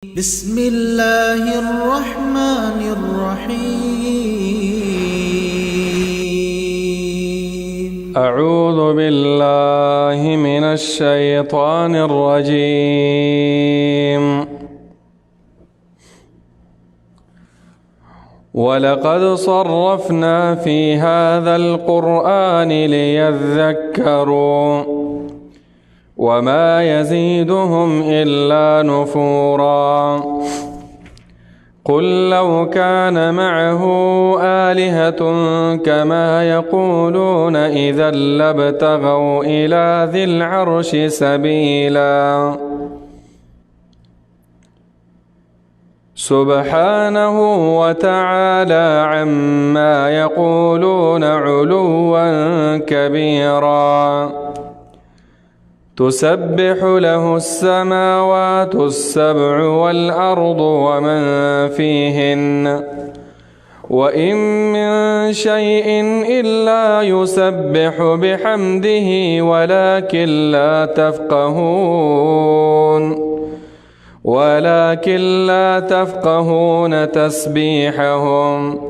بسم الله الرحمن الرحيم. أعوذ بالله من الشيطان الرجيم. ولقد صرفنا في هذا القرآن ليذكروا وما يزيدهم إلا نفورا. قل لو كان معه آلهة كما يقولون إذا لابتغوا إلى ذي العرش سبيلا. سبحانه وتعالى عما يقولون علوا كبيرا. تسبح له السماوات السبع والأرض ومن فيهن، وإن من شيء إلا يسبح بحمده ولكن لا تفقهون ولكن لا تفقهون تسبيحهم،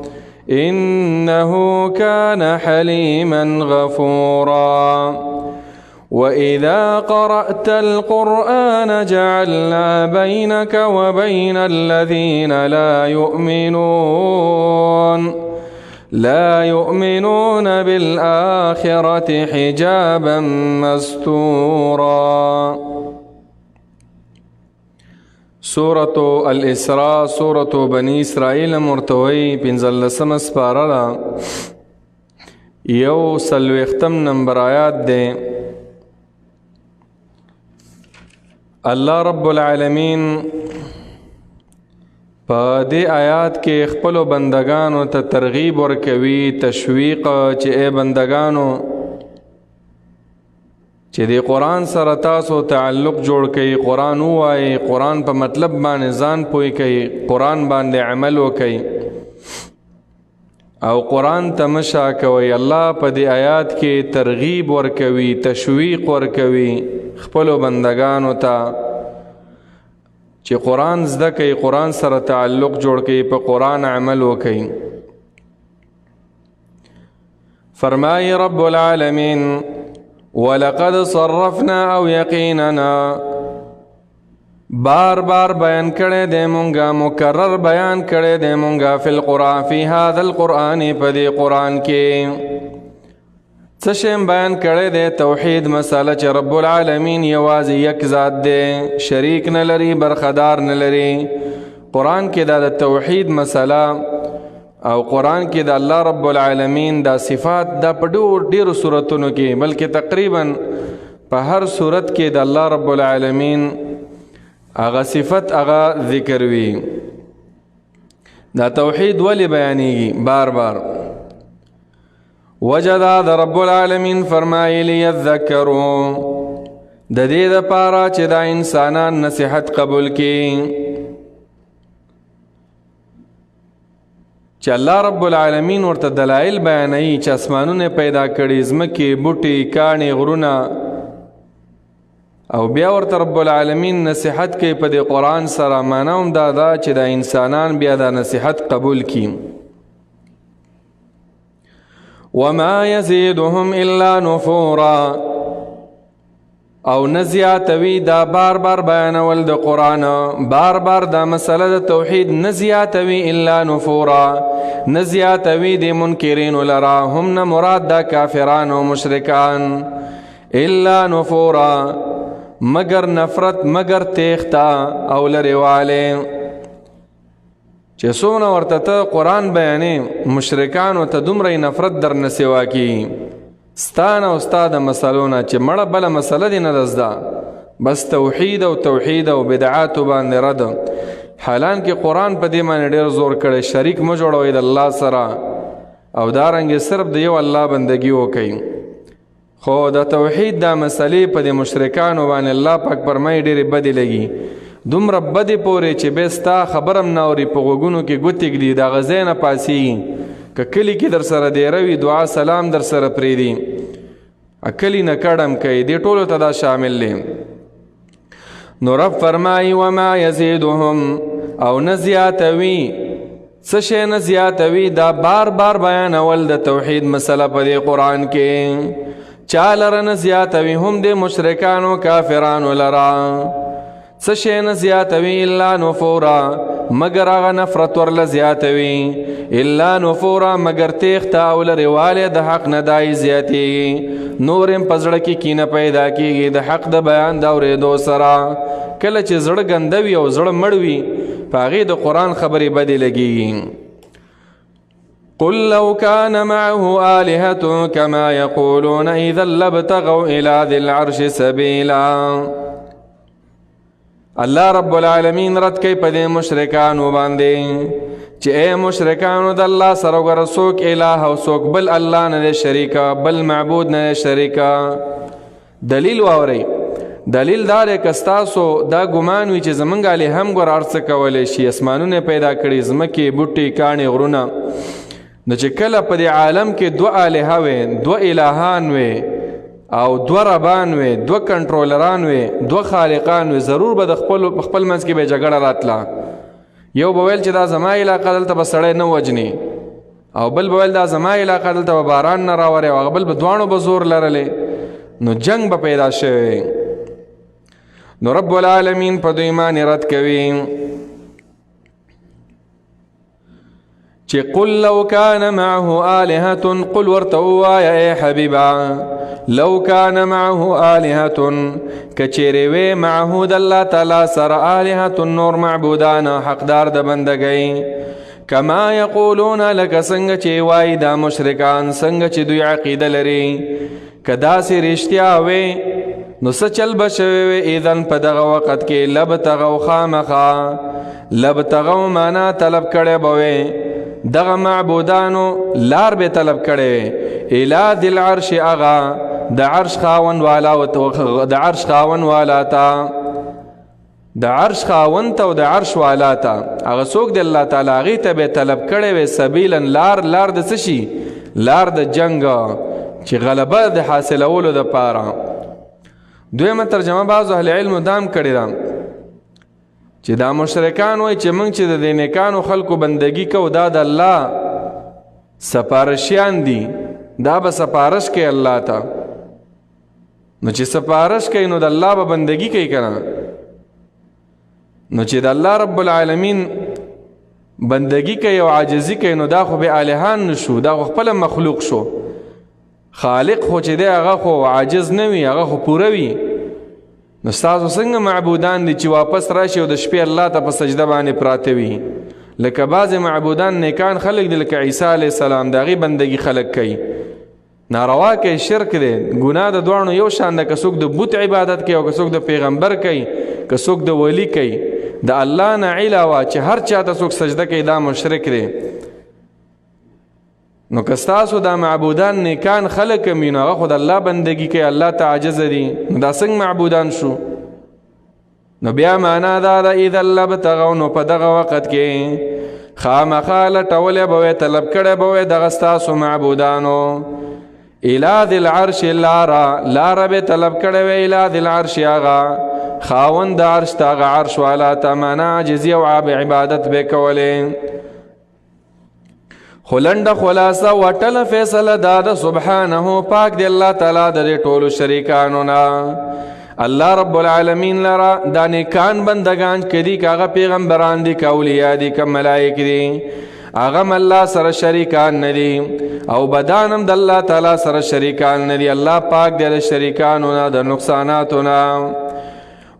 إنه كان حليما غفورا. وإذا قرأت القرآن جعلنا بينك وبين الذين لا يؤمنون بالآخرة حجابا مستورا. سورة الاسراء، سورة بني اسرائیل مرتوی، پنځلسمه سپاره ده، 41 نمبر آیات ده. الله رب العالمین په دې آیات کې خپل بندگانو ته ترغیب ورکوي، تشویق، چې اے بندگانو چې د قرآن سره تاسو تعلق جوړ کړئ، قرآن ووایئ، قرآن په مطلب باندې ځان پوه کړئ، قرآن باندې عمل وکړئ او قرآن ته مه شا کوئ. الله په دې آیات کې ترغیب ورکوي، تشویق ورکوي خپلو بندگانو ته چې قرآن زده کړئ، قرآن سره تعلق جوړ کړئ، په قرآن عمل وکړئ. فرمای رب العالمین: ولقد صرفنا، او یقیننا بار بار بیان کړی دی مونږه، مکرر بیان کړی دی مونږه، فی القرآن، فی هذا القرآن، په دې قرآن کې څه شی بیان کړی دی؟ توحید مسله، چې رب العالمین یوازې یک ذات دی، شریک نه لري، برخدار نه لري. قرآن کې دا د توحید مسله او قرآن کې د الله رب العالمین دا صفات دا په ډېرو سورتونو کې، بلکې تقریبا په هر سورت کې د الله رب العالمین هغه صفت هغه ذکر وي. دا توحید ولې بیانېږي بار بار؟ وجه دا د رب العالمین فرمایي لیذکروا، د دې دپاره چې دا انسانان نصیحت قبول کړي، چې الله رب العالمین ورته دلایل بیانوي چې اسمانونه پیدا کړي، ځمکې، بوټي، کاڼي، غرونه، او بیا ورته رب العالمین نصیحت کوي په دې قرآن سره. معنا هم دا ده چې دا انسانان بیا دا نصیحت قبول کړي. وما يزيدهم إلا نفورا، او نزیاتوي دا بار بار بیانول د قرآن، بار بار دا مسله د توحید نزیاتوي، الا نفورا، نزیاتوي د منکرین لرا، هم نه مراد دا کافران او مشرکان، الا نفورا، مگر نفرت، مگر تیختا او لرېوالی. چې څونه ورته ته قرآن بیانې مشرکانو ته دومره یې نفرت در نه سوا کېږي، ستا نه او ستا د مسلو نه، چې مړه بله مسله دې نه ده زده، بس توحید او توحید او بدعاتو باندې رد. حالان کې قرآن په دې باندې ډېر زور کړی، شریک مه جوړوئ د الله سره، او دارنګې صرف د یو الله بندګي وکئ. خو د توحید دا مسلې په دې مشرکانو باندې الله پاک فرمایي ډېرې بدې لګي، دومره بدې پورې چې بیا ستا خبره هم نه اوري، په غوږونو کې ګوتې ږدي، د هغه ځای نه پاڅېږي. که کلي کې در سره دېره وي، دعا سلام در سره پرېږدي، کلي نه کډم کوي، دې ټولو ته دا شامل دی. نو رب فرمای وما یزيدهم، او نه زیاتوي، څه شی نه زیاتوي؟ دا بار بار بیانول د توحید مسله په دې قرآن کې چا لره نه زیاتوي؟ هم د مشرکانو کافرانو لره څه شی نه زیاتوي؟ الا نفورا، مګر هغه نفرت ورله زیاتوي. الا نفورا، مګر تېښته او لرېوالی د حق نه دای زیاتېږي. نور هم په زړه کې کینه پیدا کېږي د حق د بیان د اورېدو سره. کله چې زړه ګنده وي او زړه مړ وي، په هغې د قرآن خبرې بدې لګېږي. قل لو كان معه آلهة كما يقولون إذا لابتغوا إلى ذي العرش سبيلا. الله رب العالمین رد کوي په دې مشرکانو باندې چې اے مشرکانو، د الله سره وګوره څوک الہ او څوک بل الله نه دی شریکه، بل معبود نه دی شریکه. دلیل واورئ. دلیل دا دی که ستاسو دا ګمان وي چې زمونږ الې هم ګوره هر څه کولی شي، اسمانونه پیدا کړي، ځمکې، بوټي، کاڼي، غرونه، نو چې کله په دې عالم کې دوه الهه وي، دوه الهان وي او دوه ربان وي، دوه کنټرولران وي، دوه خالقان وي، ضرور به د خپل په خپل منځ کې به جګړه راتله. یو به ویل چې دا زما علاقه، دلته به سړی نه وژني، او بل به ویل دا زما علاقه، دلته به باران نه راوري، او هغه بل به دواړو به زور لرلی، نو جنګ به پیدا شوی. نو رب العالمین په دوی باندې رد کوي چې قل لو كان معه آلهة، قل ورته ووایه ای حبیبا، لو كان معه آلهة، کچېرې وې معه د الله تعالی سره آلهة نور معبودان حقدار د بندګۍ، کما یقولون، لکه څنګه چې وایي دا مشرکان، څنګه چې دوی عقیده لري، که داسې رښتیا وې نو څه چل به شوی وي؟ اذن په دغه وخت کې لبتغو، خامخا لبتغو معنا طلب کړی به وي دغه معبودانو، لار به طلب کړی وي الی ذی العرش، هغه د عرش خاوند والا، د عرش خاوند والا ته، د عرش خاوند ته او د عرش والا ته، هغه څوک دی؟ الله تعالی، هغې ته به طلب کړی وي سبیلا لار. لار د څه شي؟ لار د جنګ چې غلبه د حاصلولو دپاره. دویمه ترجمه بعضو اهل علمو دام کړې ده چې دا مشرکان وایي چې موږ چې د دې نیکانو خلکو بندګي کوو، دا د الله سپارشیان دي، دا به سپارش کوي الله ته. نو چې سپارش کوي نو د الله به بندګي کوي که نه؟ نو چې د الله رب العالمین بندګي کوي او عاجزي کوي، نو دا خو به الهان نشو، دا خو خپله مخلوق شو. خالق خو چې دی هغه خو عاجز نه وي، هغه خو پوره وي. نو ستاسو څنګه معبودان دي چې واپس راشي او د شپې الله ته په سجده باندې پراته وي؟ لکه بعضې معبودان نیکان خلک دي، لکه عیسی علیه السلام، د هغې بندګي خلک کوي، ناروا کوي، شرک دی، ګناه د دواړو یو شان ده. که څوک د بت عبادت کوي او که څوک د پیغمبر کوي، که څوک د ولی کوي، د الله نه علاوه چې هر چا ته څوک سجده کوي دا مشرک دی. نو که ستاسو دا معبودان نیکان خلک هم وي، نو هغه خو د الله بندګي کوي، الله ته عاجز دي، نو دا څنګه معبودان شو؟ نو بیا معنا دا ده اذا لابتغوا، نو په دغه وخت کې خامخا لټولی به وی، طلب کړی به وی دغه ستاسو معبودانو الی ذی العرش لاره، لاره به طلب کړی وی الی ذی العرش، هغه خاوند د عرش ته، هغه عرش والا ته، معنا عاجزي او عبادت به کولې. خو لنډه خلاصه وټله فیصله دا ده، سبحانه، پاک دی الله تعالی د دې ټولو شریکانو نه. الله رب العالمین لره دا نیکان بندگان کدي، که هغه پیغمبران دي، که اولیاء دي، که ملائک دي، هغه هم الله سره شریکان نه دي، او بدان هم د الله تعالی سره شریکان نه دي. الله پاک دی د شریکانو نه، د نقصاناتو نه.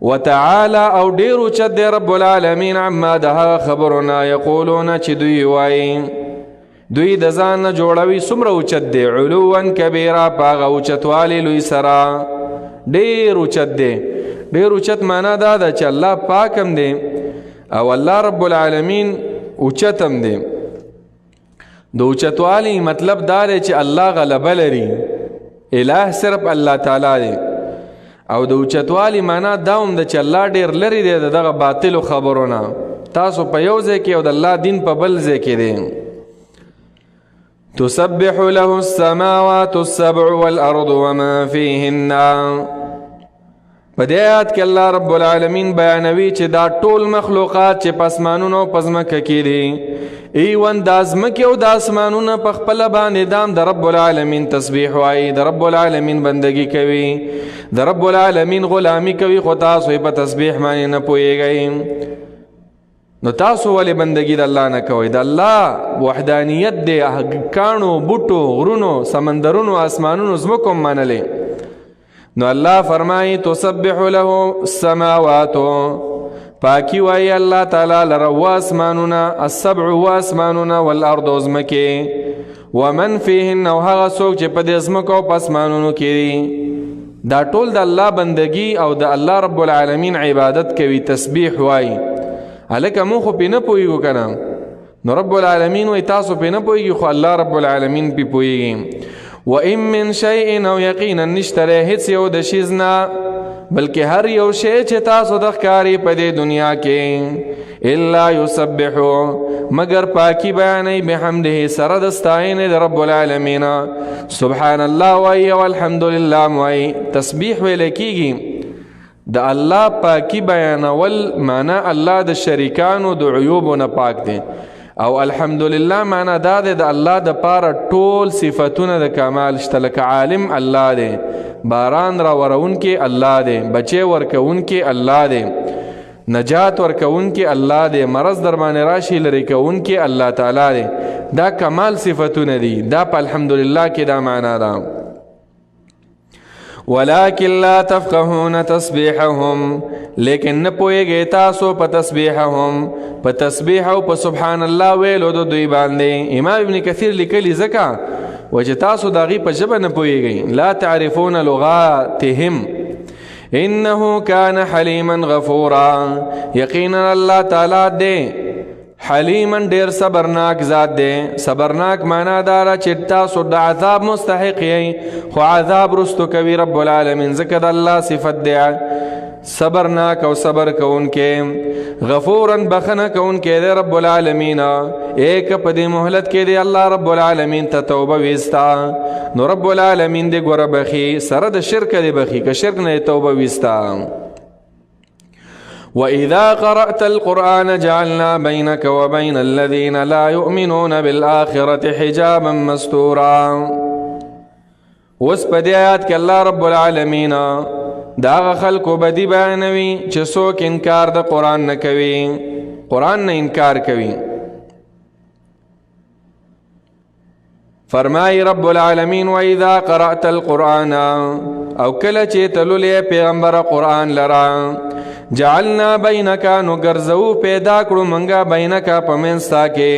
وتعالى او ډیر اوچت دی رب العالمین عما د هغه خبرو نه یقولون چې دوی وایي، دوی د ځان نه جوړوي. څومره اوچت دی؟ علوا کبیرا، په هغه اوچتوالي لوی سره ډیر اوچت دی. ډیر اوچت معنا دا ده چې الله پاک هم دی او الله رب العالمین اوچت هم دی. د اوچتوالي مطلب دا دی چې الله غلبه لري، الہ صرف الله تعالی دی. او د اوچتوالي معنا دا هم ده چې الله ډیر لرې دی د دغه باطلو خبرو نه. تاسو په یو ځای کې او د الله دین په بل ځای کې دی. تسبح له السماوات السبع والأرض وما فيهن. په دې آیات کې الله رب العالمین بیانوي چې دا ټول مخلوقات چې پسمانونو پزمکه کې دي، ایون د ازمکه او د اسمانونو په خپل باندې دام د رب العالمین تسبیح وایي، د رب العالمین بندگی کوي، د رب العالمین غلامی کوي، خو تاسو په تسبیح باندې نه پوهیږئ. نو تاسو ولې بندگی د الله نه کوئ؟ د الله وحدانیت دی کانو، بوټو، غرونو، سمندرونو، اسمانونو، ځمکو منلې. نو الله فرمایي تسبح له السماوات، پاکی وای الله تعالی لره واسمانونه، السبع واسمانونه، والارض ازمکه، ومن فيهن، او هغه څوک چې په دې ځمکو او پسمانونو کې دي. دا ټول د الله بندگی او د الله رب العالمین عبادت کوي، تسبیح وای. الکه مون خو پې نه پوهیږو که نه؟ نو رب العالمین وای تاسو پې نه پوهیږي، خو الله رب العالمین پې پوهیږي. وَإِن مِّن شَيْءٍ، او یقینا نشته دی هیڅ یو د شیز نه، بلکې هر یو شی چې تاسو د ښکاري په دې دنیا کې، الا یسبحو، مګر پاکي بیانوي بحمده، سره د ستاینې د رب العالمین. سبحان الله وایي او الحمدلله وایي، تسبیح ویل کېږي. د الله پاکي بیانول معنا الله د شریکانو د عیوبو نه پاک دی، او الحمدلله معنا دا ده د الله د پاره ټول صفتونه د کمال شته، لکه عالم الله دی، باران را ورونکي الله دی، بچي ورکونکي الله دی، نجات ورکونکي الله دی، مرض در باندې راشي لرې کوونکي الله تعالی دی. دا کمال صفتونه دي، دا په الحمدلله کې دا معنا ده. ولكن لا تفقهون تسبيحهم، لیکن نه پوهیږئ تاسو په تسبیحهم، په تسبیح او په سبحان الله ویلو د دوی باندې. امام ابن کثیر لیکلی ځکه و چې تاسو د هغې په ژبه نه پوهیږئ، لا تعرفون لغاتهم. انه کان حلیما غفورا، یقینا الله تعالی دی حلیما ډیر صبرناک ذات دی. صبرناک معنا دا چې تاسو د عذاب مستحق یئ، خو عذاب رستو کوي رب العالمین، ځکه د الله صفت دی صبرناک او صبر کوونکی، غفورا بخنه کوونکی دی رب العالمین. ایک په دې مهلت کې دی الله رب العالمین ته توبه ویستا، نو رب العالمین دې ګوره بخي، سره د شرک دی بخي، که شرک نه توبه ویستا. وَإِذَا قَرَأْتَ الْقُرْآنَ جَعَلْنَا بَيْنَكَ وَبَيْنَ الَّذِينَ لَا يُؤْمِنُونَ بِالْآخِرَةِ حِجَابًا مَسْتُورًا. اوس په دې آیات کې الله رب العالمین دا هغه خلکو بدي بیانوي چې څوک انکار د قرآن نه کوي، قرآن نه انکار کوي. فرمای رب العالمین وَإِذَا قَرَأْتَ الْقُرْآنَ، او کله چې تلولې پیغمبر قرآن لرا، جعلنا بینک، نو ګرځو پیدا کړو منګه بینک په منځ ستا کې،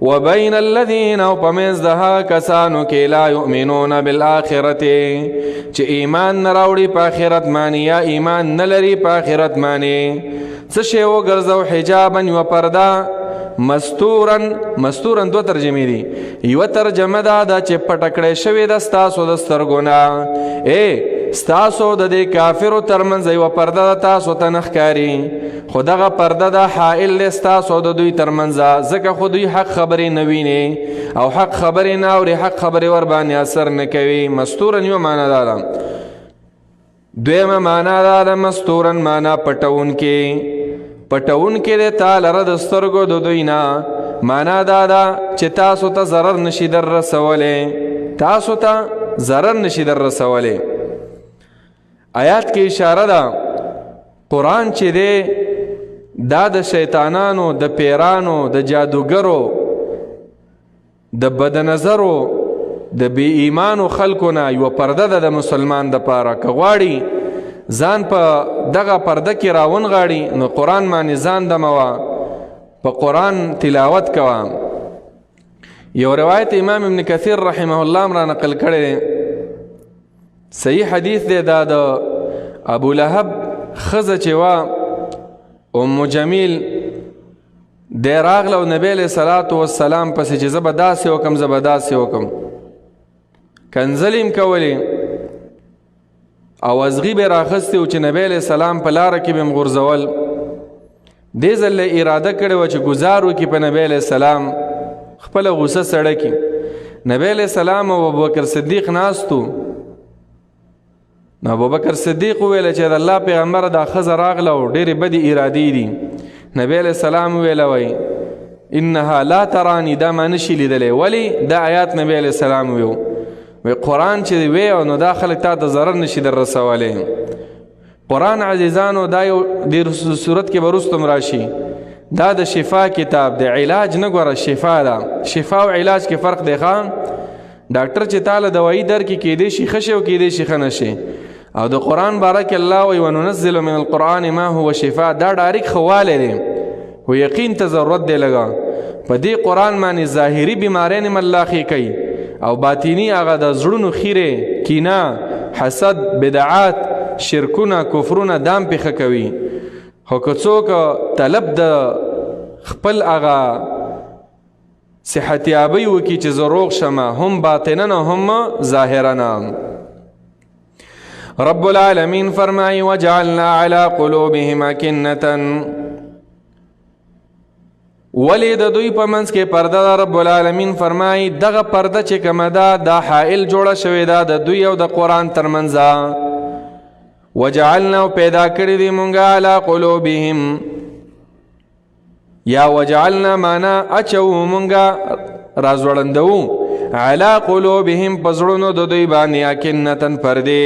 وبین الذین، او په منځ د هغه کسانو کې، لا یؤمنون بالآخرة، چې ایمان نه راوړي په آخرت باندې، یا ایمان نه لري په آخرت باندې. څه شی وګرځو؟ حجابا، یوه پرده، مستورا. مستورا دوه ترجمې دي. یوه ترجمه دا ده چې پټه کړی شوې ده ستاسو د سترګو نه، ای ستاسو د دې کافرو ترمنځ یوه پرده ده تاسو ته نه ښکاري، خو دغه پرده ده حائل دی ستاسو د دوی ترمنځ، ځکه خو دوی حق خبرې نه ویني او حق خبرې نه اوري، حق خبرې ورباندې اثر نه کوي. مستورا یوه معنا دا ده. دویمه معنا دا ده مستورا معنا پټونکې، پټونکې دی تا لره د سترګو د دوی نه، معنا دا ده چې تاسو ته ضرر نشي در رسولی، تاسو ته ضرر نشي در رسولی. آیات کې اشاره ده قرآن چې دی دا د شیطانانو، د پیرانو، د جادوګرو، د بدنظرو، د بی ایمانو خلکو نه یوه پرده ده د مسلمان د پاره. که غواړي ځان په دغه پرده کې راونغاړي نو قرآن باندې ځان دموه، په قرآن تلاوت کوه. یو روایت امام ابن کثیر رحمه الله را نقل کړی دی، صحیح حدیث دی، دا د ابو لهب ښځه چې وه ام جمیل دی راغله او نبی علیه صلات والسلام پسې چې زه به داسې وکم، زه به داسې وکم، کنځلې هم کولې او ازغي به راخستې و چې نبی علیه السلام په لاره کې به هم غورځول. دې ځل یې اراده کړې وه چې ګزار وکړي په نبی علیه السلام، خپله غوسه سړه کړي. نبی علیه السلام او ابوبکر صدیق ناست وو. نو ابوبکر صدیق ویل چې د الله پیغمبر دا خزه راغله او ډېرې بدې ارادې دي. نبی علیہ السلام ویل وای انها لا ترانی، دا ما نشي لیدلی. ولی دا آیات نبی علیہ السلام ویو وی قرآن چې وی نو دا خلک تا ته ضرر نشي در رسولی. قرآن عزیزانو دا یو د صورت کې برستم راشي، دا د شفا کتاب دی، علاج نه ګوره شفا ده. شفا او علاج کې فرق دی. خان ډاکټر چې تاله دوايي درکې کېدی شي ښه شي او کېدی شي ښه نه شي. او د قرآن باره کې الله وایي وننزل من القرآن ما هو شفا، دا ډایرک ښه دی خو یقین ته ضرورت دی لږه. په دې قرآن باندې ظاهري بیمارۍ نه الله ښې کوي او باطینی هغه د زړونو خیره، کینه، حسد، بدعات، شرکونه، کفرونه دام پې ښه کوي. خو که څوک طلب د خپل هغه صحتیابي وکړي چې زه روغ شمه، هم باطنا هم ظاهرا. رب العالمین فرمایي وجعلنا على قلوبهم اکنة، ولې د دوی په منځ کې پرده ده. رب العالمین فرمایي دغه پرده چې کومه ده دا حائل جوړه شوې ده د دوی او د قرآن ترمنځ. وجعلنا پیدا کړی دی مونږه علی قلوبهم، یا وجعلنا معنا اچو مونږه رازوړندو علی قلوبهم پزړونو د دوی باندې اکنتن پردې،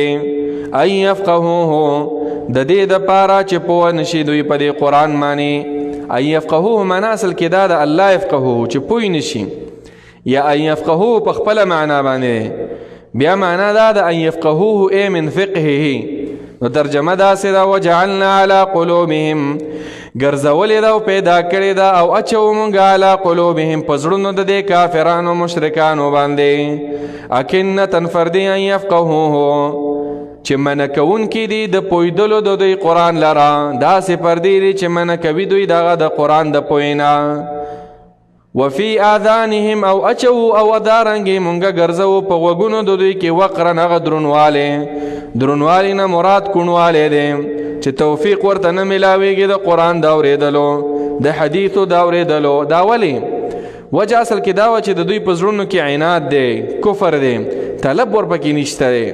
ای یفقهوه د دې د پاره چې پوه نشي دوی په دې قرآن باندې. ای یفقهوه معنا اصل کې دا د الله یفقهوه چې پوه نشي، یا ای یفقهوه په خپله معنا باندې، بیا معنا دا د ان یفقهوه ای من فقهه. نو ترجمه داسې ده وجعلنا علی قلوبهم، ګرځولې ده او پیدا کړې ده او اچو مونږ علی قلوبهم په زړونو د دې کافرانو مشرکانو باندې اکنة فردې ان یفقهوه، چې منع کوونکي دي د پوهېدلو د دوی قرآن لره، داسې پردې دي چې منع کوي دوی دغه د قرآن د پوهې نه. وفي آذانهم او اچو او دارنګې مونږه ګرځو په غوږونو د دوی کې وقرا هغه درونوالی، درونوالی نه مراد کوڼوالی دی چې توفیق ورته نه میلاویږي د قرآن د اورېدلو، د حدیثو د اورېدلو. دا ولې؟ وجه اصل کې دا وه چې د دوی په زړونو کې عناد دی، کفر دی، طلب ورپکې نشته دی.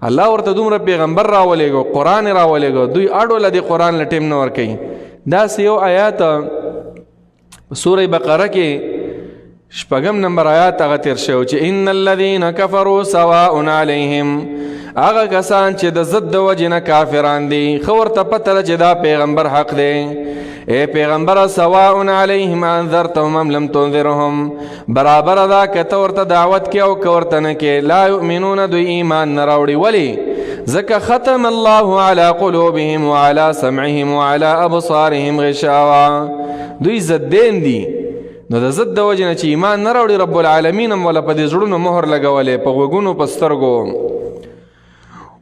الله ورته دومره پیغمبر راولېږو، قرآن یې راولېږو، دوی اړو له دې قرآن له ټیم نه ورکوي. داسې یو آیات سورة بقره کې شپږم نمبر آیات هغه تیر شو چې ان الذين كفروا سواء عليهم، هغه کسان چې د ضد د وجې نه کافران دي، خو ورته پته ده چې دا پیغمبر حق دی. اے پیغمبر سواء علیهم انذرتهم ام لم تنذرهم، برابر ده که ته ورته دعوت کې او که ورته نه کې، لا یؤمنون دوی ایمان نه راوړي. ولې؟ ځکه ختم الله على قلوبهم وعلى سمعهم وعلى ابصارهم غشاوه، دوی زدین دي. نو د ضد د وجې نه چې ایمان نه راوړي رب العالمین هم وله په دې زړونو مهر لګولی، په غوږونو، په سترګو.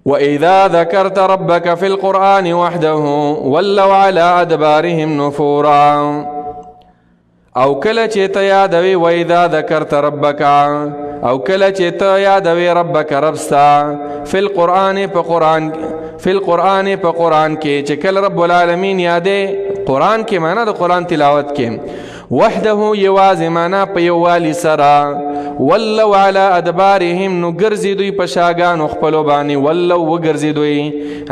وإذا ذكرت ربك في القرآن وحده ولوا على أدبارهم نفورا، او کله چې ته یادوې وإذا ذكرت ربك، او کله چې ته یادوې ربک رب ستا، فی القرآن په قرآن، فی القرآن په قرآن کې چې کله رب العالمین یادې قرآن کې معنا د قرآن تلاوت کې، وحده یوازې معنا په یووالي سره، ولوا علی ادبارهم نو ګرځي دوی په شاګانو خپلو باندې، ولو وګرځي دوی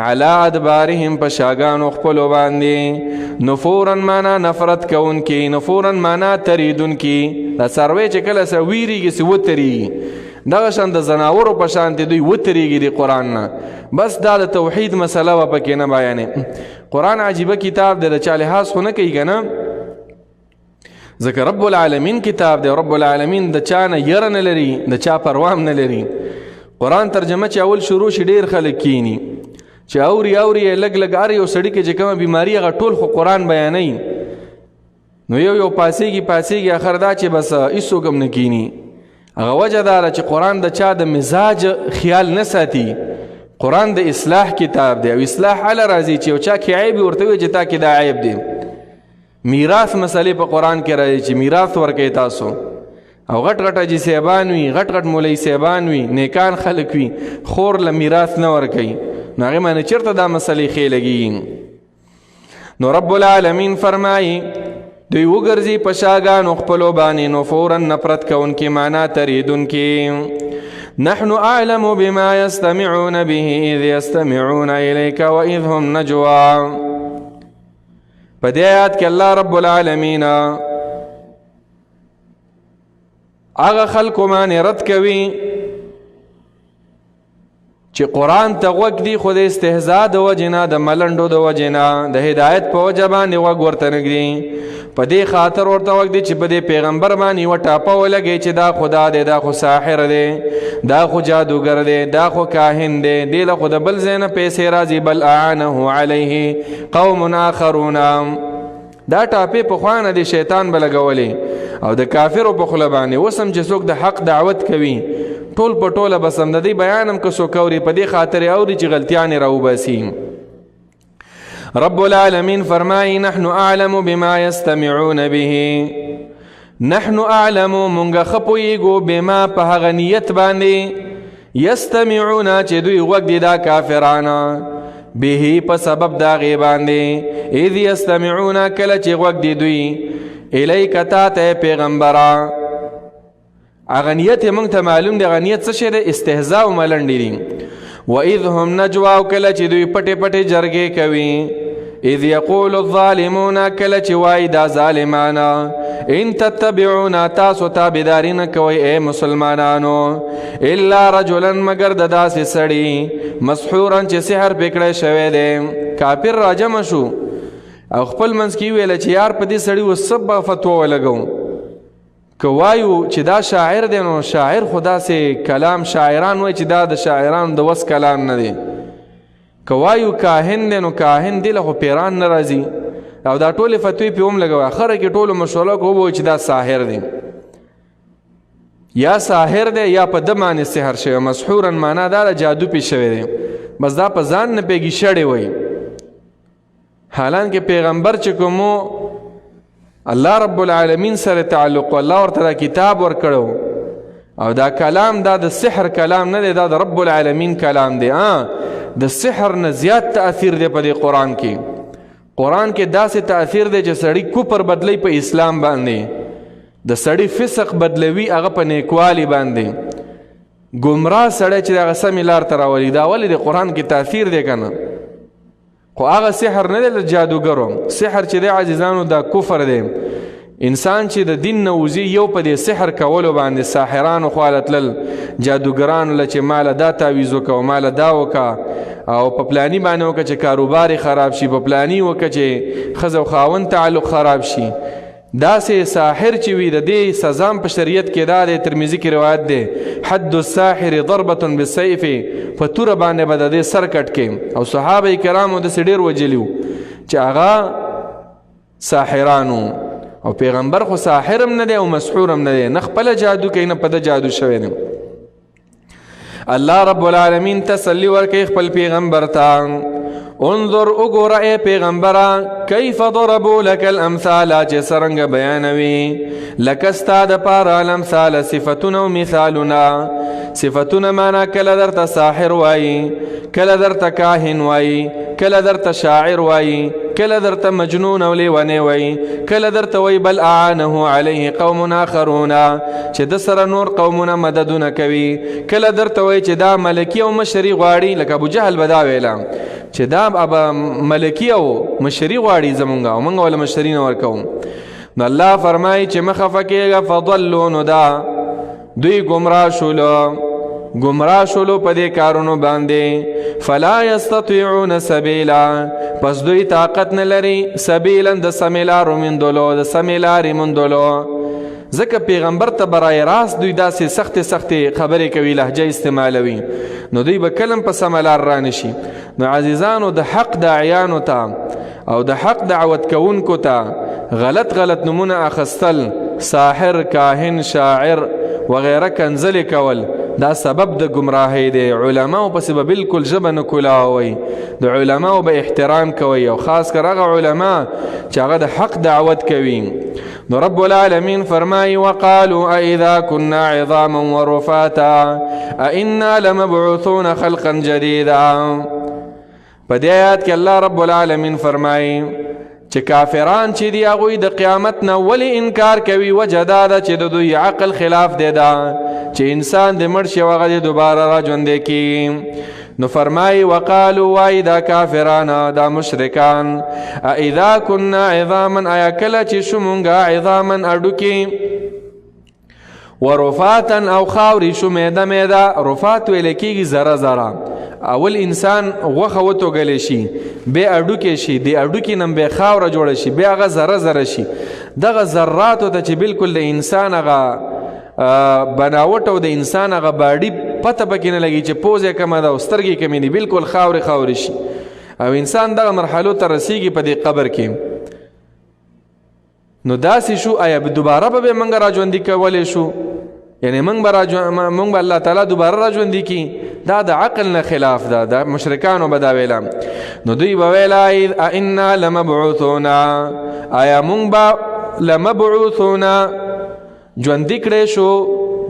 علی ادبارهم په شاګانو خپلو باندې، نفورا معنا نفرت کوونکي، نفورا معنا تریدونکي. دا څاروی چې کله سره ویریږي سي وتریږي، دغه شان د ځناورو په شان دي دوی وتریږي د قرآن نه. بس دا د توحید مسله وه پکې نه بیانې. قرآن عجیبه کتاب دی، د چا لحاظ خو نه کوي که نه، ځکه رب العالمین کتاب دی. رب العالمین د چا نه یره نه لري، د چا پروا هم نه لري. قرآن ترجمه چې اول شروع شي ډېر خلک کینی چې اوري اوري یې لږ لږ، هر یو سړي کې چې کومه بیماري هغه ټول خو قرآن بیانوي، نو یو یو پاسېږي پاسېږي، اخر دا چې بس هېڅوک هم نه کینی. هغه وجه دا ده چې قرآن د چا د مزاج خیال نه ساتي. قرآن د اصلاح کتاب دی، او اصلاح هله راځي چې یو چا کې عیب ورته ووایي چې تا کې دا عیب دی. میراث مسئلې په قرآن کې راځي چې میراث ورکوي تاسو، او غټ غټ حاجي صاحبان وي، غټ غټ مولوي صاحبان وي، نیکان خلک وي، خور له میراث نه ورکوي، نو هغې باندې چېرته دا مسئلې ښې لګېږي. نو رب العالمین فرمایي دوی وګرځي په شاګانو خپلو باندې نفورا نفرت کوونکي، معنا تریدونکي. نحن اعلم بما يستمعون به اذ يستمعون اليك واذ هم نجوا. په دې آیات کې الله رب العالمین هغه خلکو باندې رد کوي چې قرآن ته غوږ دي، خو د استهزاء د وجې نه، د ملنډو د وجې نه، د هدایت په وجه باندې غوږ ورته نه ږدي. په دې خاطر ورته غوږ دي چې په دې پیغمبر باندې یوه ټاپه ولګوي چې دا خدا دی، دا خو ساحر دی، دا خو جادوګر دی، دا خو کاهن دی، دې له خو د بل ځای نه پیسې راځي. بل اعانه علیه قوم آخرون. دا ټاپې پخوا نه دی شیطان به لګولې او د کافرو په خوله باندې. اوس هم چې څوک د حق دعوت کوي ټول په ټوله بس هم د دې بیان هم که څوک اوري په دې خاطر یې اوري چې غلطیانې راوباسي. رب العالمین فرمایي نحن اعلم بما یستمعون به. نحن اعلم، مونږ ښه پوهېږو، بما په هغه نیت باندې، یستمعون چې دوی غوږ دي دا کافرانه، به په سبب دا غي باندې، اذ یستمعون کله چې غوږ دي دوی، الیک تا ته پیغمبره. هغه نیت یې موږ ته معلوم دی. هغه نیت څه شی دی؟ استهزاء او ملنډې دي. واذ هم نجوا، او کله چې دوی پټې پټې جرګې کوي، اذ یقول الظالمون کله چې وایي دا ظالمانه، ان تتبعون تاسو تابعداري نه کوئ ای مسلمانانو، الا رجلا مګر د داسې سړي، مسحورا چې سحر پې کړی شوی دی. کافر راجمع شو او خپل منځ کې ویل چې یار په دې سړي اوس څه به فتوا ولګوو؟ که وایو چې دا شاعر دی نو شاعر خو داسې کلام شاعران وایي چې دا د شاعرانو د وس کلام نه دی. که وایو کاهن دی نو کاهن دی له خو پیران نه راځي. او دا ټولې فتوی پې هم لګوي. اخره کې ټولو مشوره کو وایي چې دا ساحر دی، یا ساحر دی یا په ده باندې سحر شوی. مسحورا معنا دا ده جادو پې شوی دی، بس دا په ځان نه پوهېږي، شړې وایي. حالانکه پیغمبر چې کومو الله رب العالمین سره تعلق، الله ورته دا کتاب ورکړو او دا کلام دا د سحر کلام نه دی، دا د رب العالمین کلام دی. د سحر نه زیات تاثیر دی په دې قرآن کې. قرآن کې داسې تاثیر دی چې سړی کوپر بدلی په اسلام باندې، د سړی فسق بدلوي هغه په نیکوالي باندې، ګمراه سړی چې هغه سمې لار ته راولي. دا ولې د قرآن کې تاثیر دی که نه؟ خو هغه سحر نه دی د جادوګرو سحر چې دی عزیزانو دا کفر دی. انسان چې د دین نه وځي یو په دې سحر کولو باندې ساحرانو خواله تلل، جادوګرانو له چې ماله دا تعویذ وکړه او ماله دا وکړه او په پلانی باندې وکړه چې کاروبار یې خراب شي، په پلانی وکړه چې ښځه او خاوند تعلق خراب شي. داسې ساحر چې وي د دې سزا په شریعت کې دا دی، ترمذي کې روایت دی، حد الساحر ضربة بالسیف، په توره باندې به د دې سر کټ کې. او صحابه کرامو داسې ډېر وژلي وو چې هغه ساحرانو. او پیغمبر خو ساحر هم نه دی او مسحور هم نه دی، نه خپله جادو کوي نه په ده جادو شوی دی. الله رب العالمین تسلی ورکوي خپل پیغمبر ته، انظر وګوره ای پیغمبره، کیف ضربوا لك الامثال چې څرنګه بیانوي لکه ستا دپاره الامثال صفتونه او مثالونه. صفتونه معنا کله درته ساحر وایي، کله درته کاهن وایي، کله درته شاعر وایي، کله درته مجنون او لیونی وایي، کله درته وایي بل اعانه علیه قوم آخرون چې د سره نور قومونه مددونه کوي، کله درته وایي چې دا ملکی او مشري غواړي، لکه ابو جهل به دا ویله چې دا ملکی او مشري غواړي زمونږ او مونږ وله مشري نه ورکوو. نو الله فرمایي چې مه خفه کېږه، فضلوا نو دا دوی ګمراه شولو، ګمراه شولو په دې کارونو باندې. فلا یستطيعون سبیلا، پس دوی طاقت نه لري سبیلا د سمې لارو موندلو، د سمې لارې موندلو. ځکه پیغمبر ته برای راست دوی داسې سختې سختې خبرې کوي، لهجه استعمالوي، نو دوی به کلم په سمه لار رانشي. نو عزیزانو د حق داعیانو ته او د حق دعوت کوونکو ته غلط غلط نمونه اخستل، ساحر، کاهن، شاعر وغیره کنځلې کول، دا سبب د ګمراهۍ دی. علماو پسې به بالکل ژبه نه کولاوئ، د علماو به احترام کوئ، او خاص کر هغه علما چې هغه د حق دعوت کوي. نو رب العالمین فرمایي وقالوا أإذا كنا عظاما ورفاتا أإنا لمبعوثون خلقا جديدا. په دې آیات کې الله رب العالمین فرمایي چې کافران چې دی هغوی د قیامت نه ولې انکار کوي؟ وجه دا ده چې د دوی عقل خلاف دی، دا چې انسان د مړ شي هغه دې دوباره را ژوندی کی. نو فرمای وقالو وای دا کافران دا مشرکان، اذا كنا عظاما، آیا کله چې شو مونږه عظاما اډوکی ورفاتا او خاورې شو میده میده، رفات ویل کېږي ذره ذره. اول انسان غوښه وتوږلی شي، بیا هډوکی شي، د هډوکي نه بیا خاوره جوړه شي، بیا هغه ذره ذره شي. دغه ذراتو ته چې بالکل د انسان هغه بناوټ او د انسان هغه باډي پته پکې نه لګي چې پوزه کمه ده او سترګې کمې دي، بالکل خاورې خاورې شي. او انسان دغه مرحلو ته رسیږي په دې قبر کې. نو داسې شو، آیا دوباره به موږ را ژوندي کولی شو؟ یعنی موږ به موږ به الله تعالی دوباره را ژوندي کی؟ دا د عقل نه خلاف ده. د مشرکانو به دا ویله. نو دوی به ویله ائنا لمبعوثون، آیا موږ به لمبعوثون ژوندي کړی شو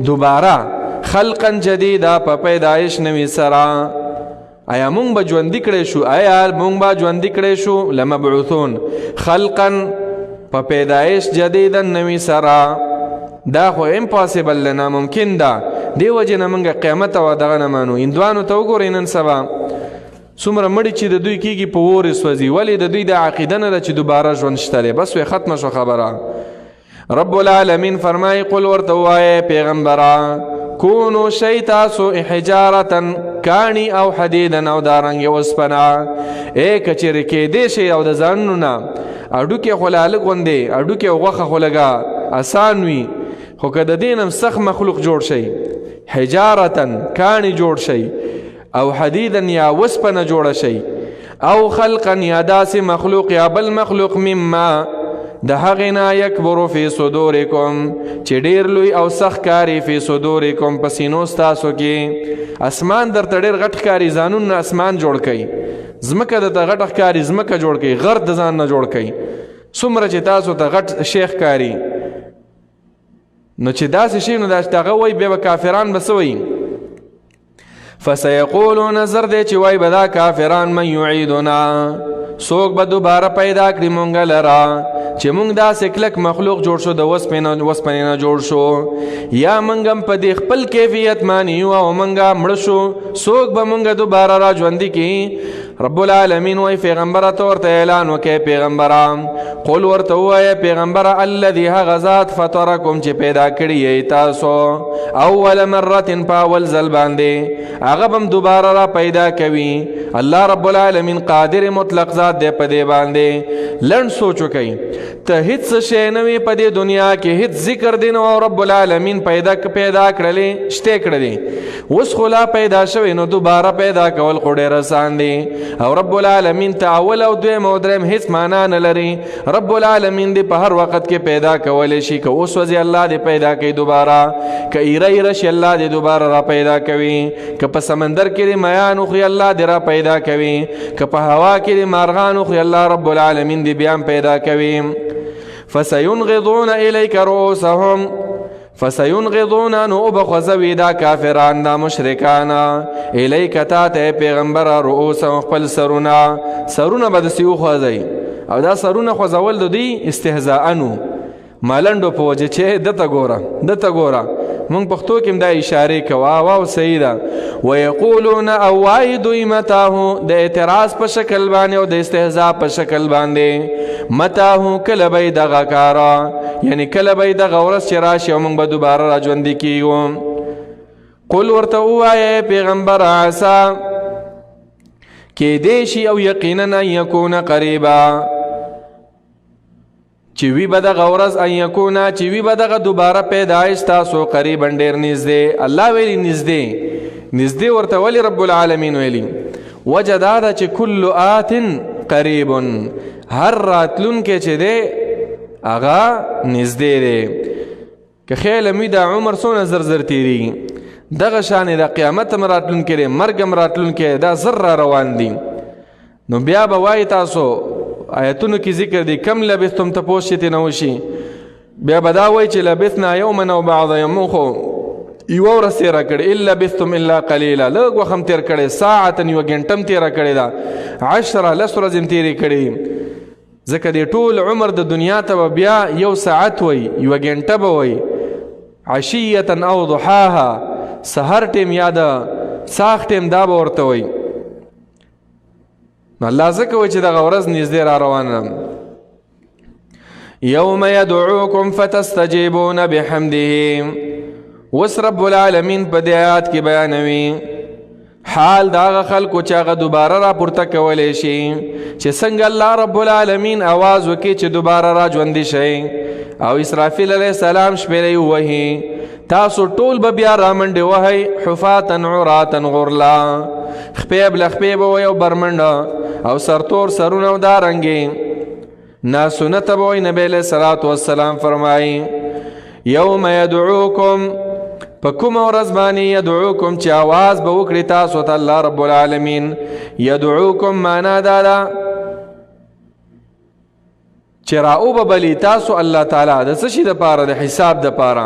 دوباره خلقا جدیدا په پیدایش نوي سره؟ آیا مونږ به ژوندي کړی شو؟ آیا مونږ به ژوندي کړی شو؟ لمبعوثون خلقا په پیدایش جدیدا نوي سره. دا خو امپاسبل ده، ناممکن ده. دې وجې نه مونږ قیامت او دغه نه منو. هندوانو ته وګورئ نن سبا څومره مړي چې د دوی کېږي په اور یې سوځي. ولې؟ د دوی د عقیده نه ده چې دوباره ژوند شته دی، بس وې ختمه شوه خبره. رب العالمین فرمای قل ورته وایه پیغمبره، کونو شی تاسو حجارتا کانی او حدیدا او دارنګ وسپنا. ای کچری کې دې شی او د ځانونو نه اډوکې خو لا لږ غوندې، اډوکې او غوښه خو لږه اسان وي، خو که د دې نه هم سخت مخلوق جوړ شي، حجارتا کانی جوړ شي او حدیدا یا وسپنه جوړه شي، او خلقا یا داسې مخلوق یا بل مخلوق مما د هغې نه یکبر فی صدورکم چې ډېر لوی او سخت کاري فی صدورکم په سینو ستاسو کې. اسمان درته ډېر غټ ښکاري، ځانونه نه اسمان جوړ کوي، ځمکه درته غټه ښکاري، ځمکه جوړ کوي، غر د ځان نه جوړ کوي. څومره چې تاسو ته غټ شی ښکاري، نو چې داسې شي نو دا هغه وایي بیا به کافران به څه وایي؟ فسيقولون زر دی چې وای به دا کافران من یعیدنا، څوک به دوباره پیدا کړي مونږ لره چې مونږ داسې کلک مخلوق جوړ شو، د وسپنې نه جوړ شو، یا مونږ هم په دې خپل کیفیت باندې یو او مونږ مړه شو، څوک به مونږ دوباره را ژوندي کړي؟ رب العالمین وای پیغمبره ته ورته اعلان وکړي، پیغمبره قل ورته ووایه پیغمبره، الذي هغه ذات فطرکم چې پیدا کړي یې تاسو اول مره په اول ځل باندې، هغه به هم دوباره را پیدا کوي. الله رب العالمین قادر مطلق ذات دی په دې باندې. لنډ سوچ وکړئ، ته هیڅ شی نه وي په دې دنیا کې، هیڅ ذکر دی نه او رب العالمین پیدا کړلې شته کړلې، اوس خو لا پیدا شوی، نو دوباره پیدا کول خو ډېر اسان دی. او رب العالمین ته اول او دویم او دریم هیڅ معنا نه لري. رب العالمین دی په هر وخت کې پیدا کولی شي. که اوس وځي الله دې پیدا کوي دوباره، که ایره ایره شي الله دې دوباره را پیدا کوي، که په سمندر کې دې میان وخوري الله دې را پیدا کوي، که په هوا کې دې مارغان وخوري الله رب العالمین دې بیا هم پیدا کوي. فسينغضون إليك رؤوسهم، فسينغضون نو وبخوځوي دا کافران دا مشرکان، الیک تا ته پیغمبر رؤوسهم خپل سرونه، سرونه به داسې وخوځوي. او دا سرونه خوځول د دوی استهزاء نو مالنډو په وجه چې دته ګوره دته ګوره، مونږ پښتو کې هم دا اشارې کوه. واو صحیح ده. ویقولون او وایي دوی متاه، د اعتراض په شکل باندې او د استهزاء په شکل باندې، متاه کله به یې دغه کار، یعنی کله به یې دغه ورځ چې راشي او مونږ به دوباره را ژوندي کیږو. قل ورته ووایه پیغمبر، عسا کېدی شي او یقینا ان یکون قریبا، چې وی به دغه ورځ، ان یکونا چې وی به دغه دوباره پیدایش تاسو قریبا ډېر نږدې. الله ویلي نږدې، نږدې ورته ولې رب العالمین ویلي؟ وجه دا ده چې کل آت قریب، هر راتلونکی چې دی هغه نږدې دی. که خیال مې دا عمر څونه زر زر تېرېږي، دغه شان د قیامت هم راتلونکی دی، مرګ هم راتلونکی، دا زر را روان دي. نو بیا به وایي تاسو آیتونو کې ذکر دی، کم لبثتم تپوس چې ترې نه وشي، بیا به دا وایي چې لبثنا یوما او بعض یوم، خو یوه ورځ تېره کړې، ان لبثتم الا قلیلا، لږ وخت هم تېر کړی، ساعتا یوه ګنټه هم تېره کړې ده، عشره لس ورځې هم تېرې کړې، ځکه دې ټول عمر د دنیا ته به بیا یو ساعت وای، یوه ګنټه به وای، عشیه او ضحاها، سحر ټیم یا د څاښت ټیم، دا به ورته وایي. نو الله ځکه وایي چې دغه ورځ نږدې را روانه ده. یوم یدعوکم فتستجیبون بحمده. وس رب العالمین په دې آیات کې بیانوي حال دا هغه خلکو چې هغه دوباره را پورته کولی شي، چې څنګه الله رب العالمین आवाज وکړي چې دوباره را ژوندي شئ، او اسرافیل علیه السلام شپېلۍ ووهي، تاسو ټول به بیا رامنډې وهئ، حفاتن عراتن غرلا، خپې بله خپې به وئ او برمنډه او سرتور سرونه او دارنګې ناسنت به وئ. نبی علیه الصلاة والسلام فرمایي یوم یدعوکم، په کوم ورځ باندې یدعوکم چې आवाज به وکړي تاسو ته الله رب العالمین. یدعوکم معنا دا ده چې راو به بلی تاسو الله تعالی د څه شي دپاره؟ د حساب دپاره.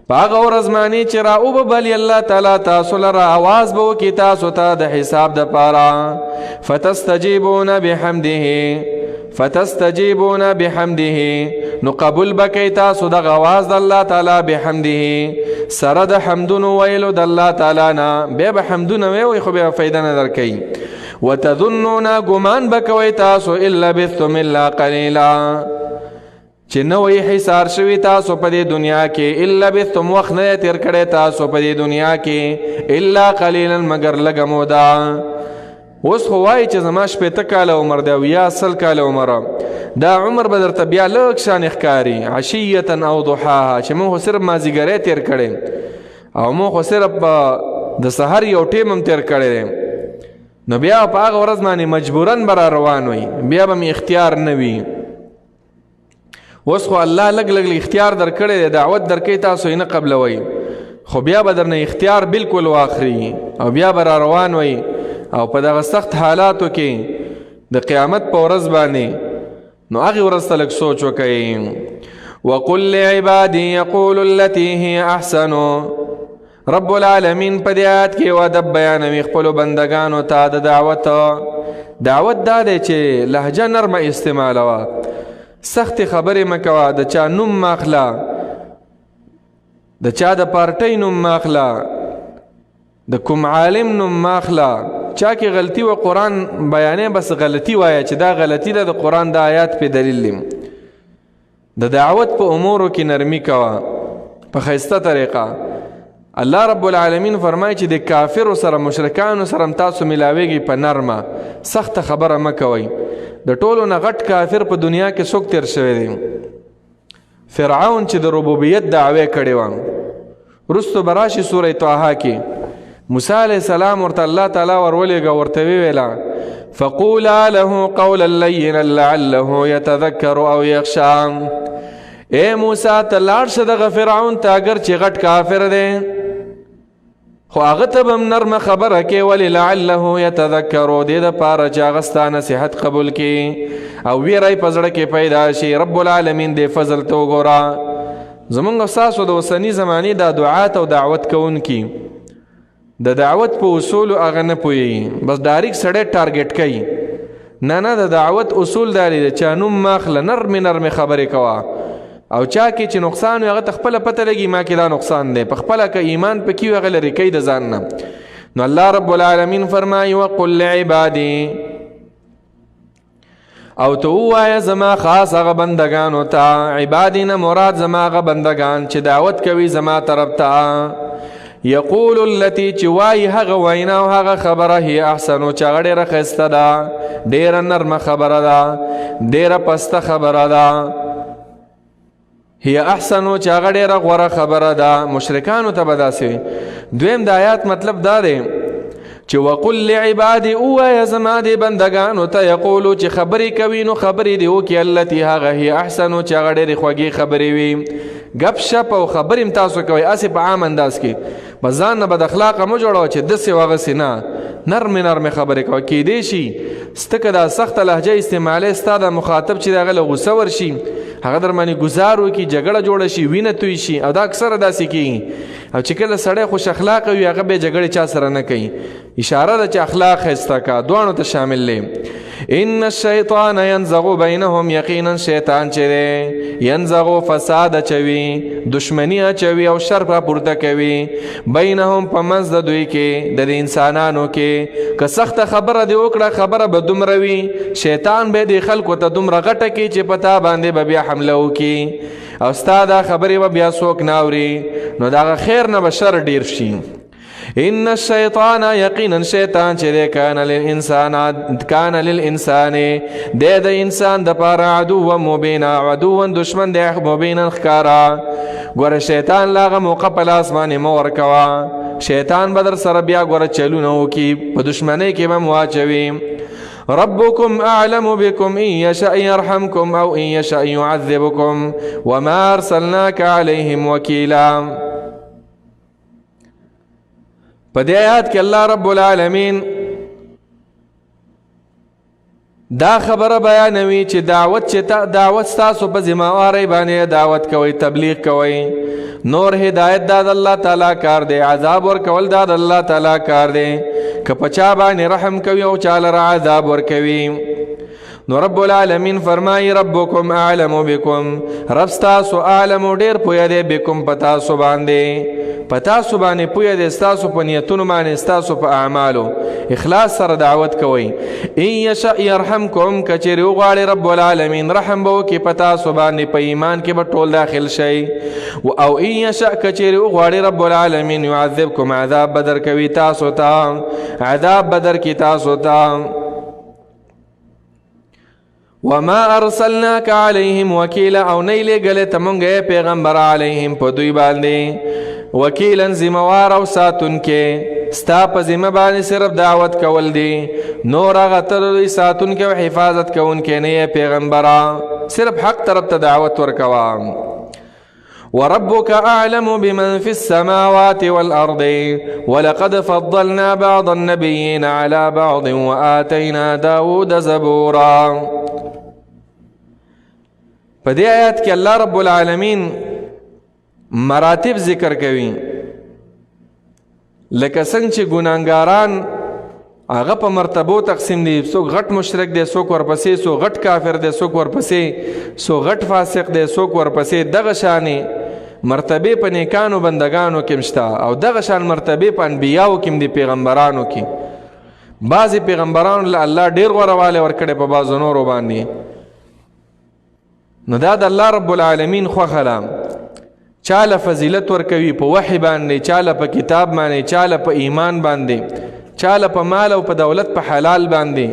په هغه ورځ باندې چې راو به بلی الله تعالی تاسو لره، आवाज به وکړي تاسو ته د حساب دپاره. فتستجیبون بحمده، فتستجیبون بحمده، نو قبول بکئ تاسو دغه आवाज د الله تعالی، بحمده سره د حمدونو ویلو د الله تعالی نه. بیا به حمدونه وی خو بیا فایده نه درکوي. وتظنون، ګمان بکوي تاسو، الا لبثتم الا قلیلا، چې نو یې حصار شوی تاسو په دې دنیا کې، الا لبثتم، وخت نه تیر کړی تاسو په دې دنیا کې، الا قلیلا، مگر لږه موده. اوس خو وایي چې زما 60 کاله عمر دی او یا 100 کاله عمر، دا عمر به درته بیا لږ شان ښکاري. عشیة او ضحاها، چې موږ خو صرف مازیګری تیر کړی او موږ خو صرف د سحر یو ټیم هم تیر کړی دی، نو بیا په هغه ورځ باندې مجبوراً به را روان وي، بیا به مې اختیار نه وي. اوس خو الله لږ لږ اختیار درکړی دی، دعوت درکوي، تاسو یې نه قبلوئ، خو بیا به درنه اختیار بالکل واخلي او بیا به را روان وي. او په دغه سخت حالاتو کې د قیامت په ورځ باندې، نو هغې ورځ ته لږ سوچ وکړئ. وقل لعبادي يقول التي هي احسن. رب العالمین په دې آیات کې ادب بیانوي خپلو بندګانو ته د دعوت. دعوت دا دی چې لهجه نرمه استعمالوه، سختې خبرې مه کوه، د چا نوم مه اخله، د چا د پارټۍ نوم مه اخله، د کوم عالم نوم مه اخله. چا کې غلطي و قرآن بیانې، بس غلطي وایه چې دا غلطي ده، د قرآن دا آیات په دلیل دی. د دعوت په امورو کې نرمي کوه په ښایسته طریقه. الله رب العالمین فرمایي چې د کافرو سره، مشرکانو سره هم تاسو ملاویږئ په نرمه، سخته خبره مه کوئ. د ټولو نه غټ کافر په دنیا کې څوک تیر شوی دی؟ فرعون چې د ربوبیت دعوی کړې وه. وروسته به راشي سوره طه کې موسی علیه السلام ورته الله تعالی ورولېږه، ورته ویې فقولا له قولا لینا لعله يتذكر او يخشى. اے موسی، ته لاړ شه دغه فرعون ته، اګر چې غټ کافر دی، خو هغه ته به هم نرمه خبره کې، ولې؟ لعله یتذکرو، دې دپاره چې هغه ستا نصیحت قبول کړي او ویره یې په زړه کې پیدا شي. رب العالمین دې فضل ته وګوره. زمونږ ستاسو د اوسني زمانې دا دعات او دعوت کوونکي د دعوت په اصولو هغه نه پوهېږي، بس ډایرک سړی ټارګټ کوي. نه نه، د دعوت اصول دا دی چا نوم مه اخله، نرمې نرمې خبرې کوه، او چا کې چې نقصان وي هغه ته خپله پته لګي ما کې دا نقصان دی، په خپله که ایمان پکې وي هغه لرې کوي د ځان نه. نو الله رب العالمین فرمایي وقل لعبادي، او ته ووایه زما خاص هغه بندګانو ته. عبادي نه مراد زما هغه بندګان چې دعوت کوي زما طرف ته. یقول التي، چې وایي هغه وینا او هغه خبره، هي احسنو، چې هغه ډېره ښایسته ده، ډېره نرمه خبره ده، ډېره پسته خبره ده. هي احسنو، چې هغه ډېره غوره خبره ده. مشرکانو ته به داسې وي. دویم د آیات مطلب دا دی چې وقل لعبادي، ووایه زما دې بندګانو ته، یقولو، چې خبرې کوي نو خبرې دې وکړي، التي هغه، هي احسنو، چې هغه ډېرې خوږې خبرې وي. ګپ شپ او خبرې هم تاسو کوئ هسې په عام انداز کې، بس ځان نه بد اخلاقه مه جوړوه چې داسې او هغسې، نه، نرمې نرمې خبرې کوه. کیدی شي سته که دا سخته لهجه استعمالوې، ستا دا مخاطب چې د هغه له غوسه ورشي، هغه در باندې ګزار وکړي، جګړه جوړه شي، وینه توی شي، او دا اکثره داسې کېږي. او چې کله سړی خوش اخلاقه وي هغه بیا جګړې چا سره نه کوي. اشاره ده چې اخلاق ښایسته کا، دواړو ته شامل دی. ان الشیطان ينزغ بینهم، یقینا شیطان چې دی ينزغ فساد اچوي، دشمنی اچوي او شر را پورته کوي، بینهم په منځ د دوی کې، د انسانانو کې. که سخته خبره دی وکړه، خبره به دومره وي، شیطان به د خلکو ته دومره غټه کی چې پتا باندې به بیا حمله وکي او ستا دا خبرې به بیا څوک نه اوري، نو دغه خیر نه به شر ډیر شي. ان الشیطان، یقینا شیطان چې دی، کان للانسان، کان للانسان، د د انسان د پاره عدو مبینا، عدو دشمن دی، مبینا ښکارا. ګوره شیطان لاغه موقع په لاس باندې مو ورکوا، شیطان بدر سره بیا ګوره چلونه وکي، په دشمنۍ کې به مواچوي. ربكم أعلم بكم، إن يشأ يرحمكم أو إن يشأ يعذبكم وما أرسلناك عليهم وكيلا. په دې آیات کې الله رب العالمین دا خبره بیانوي چې دعوت، چې تا دعوت تاسو په ذمہ وارۍ باندې دعوت کوي، تبلیغ کوي، نور هدایت دا د الله تعالی کار دی، عذاب ور کول دا د الله تعالی کار دی، که په چا باندې رحم کوي او چا لره عذاب ور کوي. نو رب العالمین فرمای ربکم اعلم بكم، رب تاسو اعلم ډیر پوی دی، بكم پتا سو باندې، پتا سو باندې پوی دی، تاسو په نیتونو باندې، تاسو په اعمالو. اخلاص سره دعوت کوي. ان یشاء يرحمکم، کچری وغواړي رب العالمین رحم به وکي پتا سو باندې، په ایمان کې به ټول داخل شي، او ان یشاء، کچری وغواړي رب العالمین يعذبکم، عذاب بدر کوي تاسو ته، عذاب بدر کی تاسو ته. وما ارسلناک علیهم وکیلا، او نه لګل ته مونږه پیغمبر علیهم په دوی باندې وکیلا ذمہوار او ساتونکې. ستا په ذمہ باندې صرف دعوت کول دي، نور هغه تر دوی ساتونکې او حفاظت کوونکې نه پیغمبره، صرف حق طرف ته دعوت ورکوا. وربك أعلم بمن في السماوات والأرض ولقد فضلنا بعض النبيين على بعض وآتينا داود زبورا. په دې آیات کې الله رب العالمین مراتب ذکر کوي، لکه څنګه چې ګناهګاران هغه په مرتبو تقسیم دي، څوک غټ مشرک دی، څوک ورپسې، څوک غټ کافر دی، څوک ورپسې، څوک غټ فاسق دی، څوک ورپسې. دغه شانې مرتبه په نیکانو بندگانو کې مشته، او دغه شان مرتبه په انبیاو کې دي، پیغمبرانو کې. بعضې پیغمبرانو له الله ډېر غوره والی ورکړی په بعضو نورو باندې. نو دا د الله رب العالمین خوښه ده، چاله فضیلت ورکوي په وحی باندې، چاله په کتاب باندې، چاله په ایمان باندې، چاله په مال او په دولت په حلال باندې.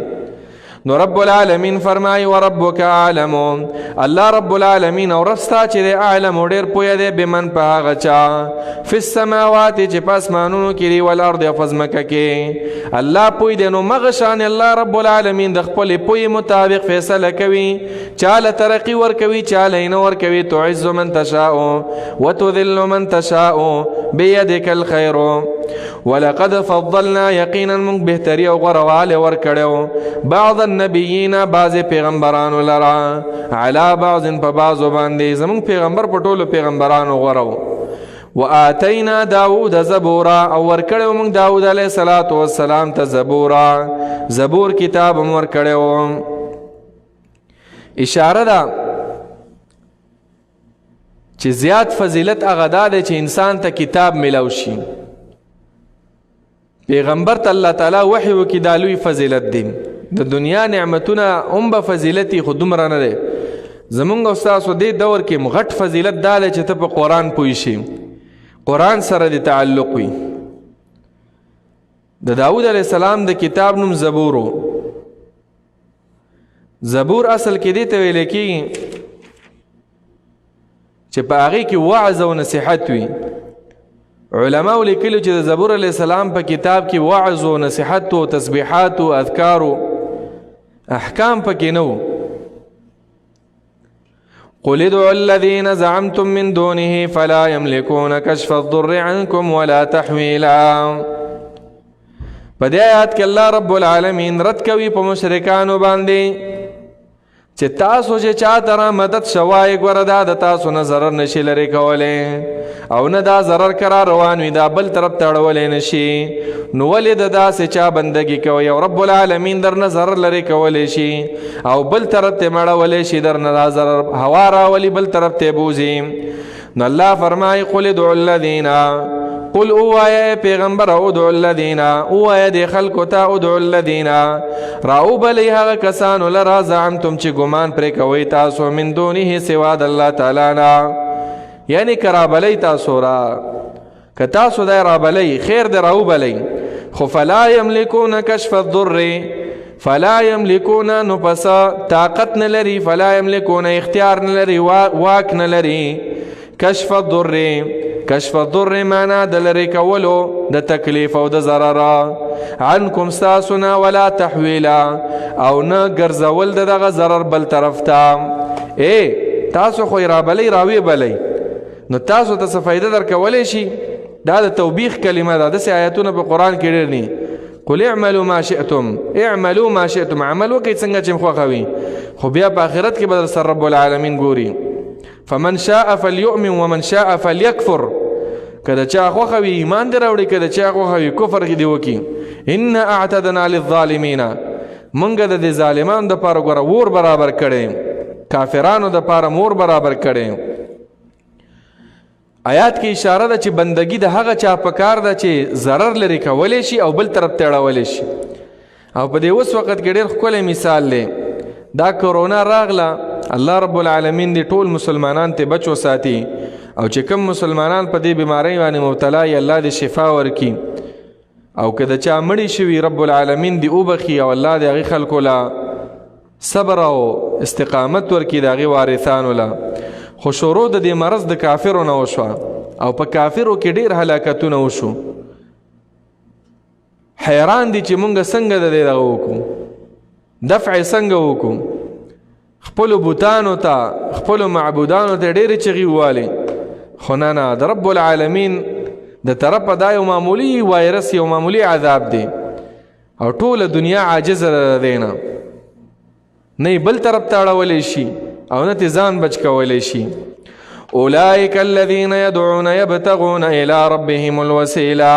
نو رب العالمین فرمای وربک اعلم، الله رب العالمین او رب ستا چې دی اعلم ډېر پوهه دی، بمن په هغه چا، فی السماوات چې په اسمانونو کې دی، والارض او په ځمکه کې الله پوه دی. نو مغه شان الله رب العالمین د خپلې پوهې مطابق فیصله کوي، چاله ترقی ورکوي، چاله نه ورکوي. تعز من تشاء وتذل من تشاء بيدك الخير ولقد فضلنا، یقینا موږ بهتري او غوره والی ورکړی بعض النبیین، بعض پیغمبرانو لرا، علی بعض په بعضو باندې، زموږ پیغمبر په ټولو پیغمبرانو غوره و. وآتینا داود زبورا، او ورکړی موږ داود علیه الصلاة والسلام ته زبورا، زبور کتاب هم ورکړی و. اشاره ده چې زیات فضیلت هغه دا دی چې انسان ته کتاب ملاو شي، پیغمبر ته الله تعالی وحی وکي، دا لوی فضیلت دی. د دنیا نعمتونه هم به فضیلتي خو دومره نه دی. زمونږ او ستاسو دې دور کې غټ فضیلت دا دی چې ته په قرآن پوه شي، قرآن سره دې تعلق وي. د داود علیه السلام د کتاب نوم زبور و. زبور اصل کې دې ته ویل کېږي چې په هغې کې وعظ او نصیحت وي. علماء لیکلي چې د زبور علیه السلام په کتاب کې وعظ او نصیحت او تسبیحات او اذکار او احکام پکې نه وو. قل ادعوا الذين زعمتم من دونه فلا يملكون كشف الضر عنكم ولا تحويلا. په دې آیات کې الله رب العالمین رد کوي په مشرکانو باندې چې تاسو چې چا ته را مدد شوای، ګوره دا د تاسو نه ضرر نشي لرې کولی او نه دا ضرر کرا روان وي، دا بل طرف ته اړولی نشي. نو ولې د داسې چا بندګي کوئ او رب العالمین درنه ضرر لرې کولی شي او بل طرف ته مړولی شي، درنه دا ضرر هوا راولي بل طرف ته بوځي. نو الله فرمایي قل ادعوا الذین، قل اوایا پیغمبر ادعوا الذین، اوایا د خلکو ته ادعوا الذین، راو بلی هغه کسانو لرا زعمتم چې ګمان پرې کوي تاسو، من دونه سوا د الله تعالی نه، یعنی کرابلی تاسو را که تاسو دا رابلی خیر دی راو بلی، خو فلا یملکون کشف الضر، فلا یملکون نو پس طاقت نه لري، فلا یملکون اختیار نه لري، واک نه لري، کشف الضر، کشف الضر معنا د لرې کولو د تکلیف او د ضرر عنکم ستاسو نه، ولا تحویلا او نه ګرځول د دغه ضرر بل طرف ته. ای تاسو خو یې رابلئ راویې بلئ، نو تاسو ته څه فایده درکولی شي؟ دا د توبیخ کلمه ده. داسې آیتونه په قرآن کې ډېر دي. قل اعملوا ما شئتم، اعملوا ما شئتم، عمل وکړئ څنګه چې خوښه وي، خو بیا په آخرت کې به در سره رب العالمین ګوري. فمن شاء فليؤمن ومن شاء فليكفر، که د چا خوښه وي ایمان دې راوړي، که د چا خوښه وي کفر دې وکړي. ان اعتدنا للظالمین، مونږ د دې ظالمانو دپاره ګوره ور برابر کړی، کافرانو دپاره مور برابر کړی. آیات کې اشاره ده چې بندگی د هغه چا په کار ده چې ضرر لري کولی شي او بل طرف ته اړولی شي. او په دې اوس وخت کې ډېر ښکلی مثال دی، دا کرونا راغله، الله رب العالمین دې ټول مسلمانان ته بچ وساتي، او چې کوم مسلمانان په دې بیماری باندې مبتلا یي الله دې شفا ورکړي، او که د چا مړي شوي رب العالمین دې وبخي او الله دې هغې خلکو له صبر او استقامت ورکړي د هغې وارثانو له. خو شروع د دې مرض د کافرو نه وشوه او په کافرو کې ډېر هلاکتونه وشو. حیران دي چې مونږ څنګه د دې دغه وکړو، دفع څنګه وکړو. خپلو بوتانو ته خپلو معبودانو ته ډېرې چغې ووالې، خو نه نه، د رب العالمین د طرفه دا یو معمولي وایرس، یو معمولي عذاب دی، او ټوله دنیا عاجزه ده د دې نه، نه بل طرف ته اړولی شي او نه ترې ځان بچ کولی شي. اولئک الذین یدعون یبتغون الی ربهم الوسیله،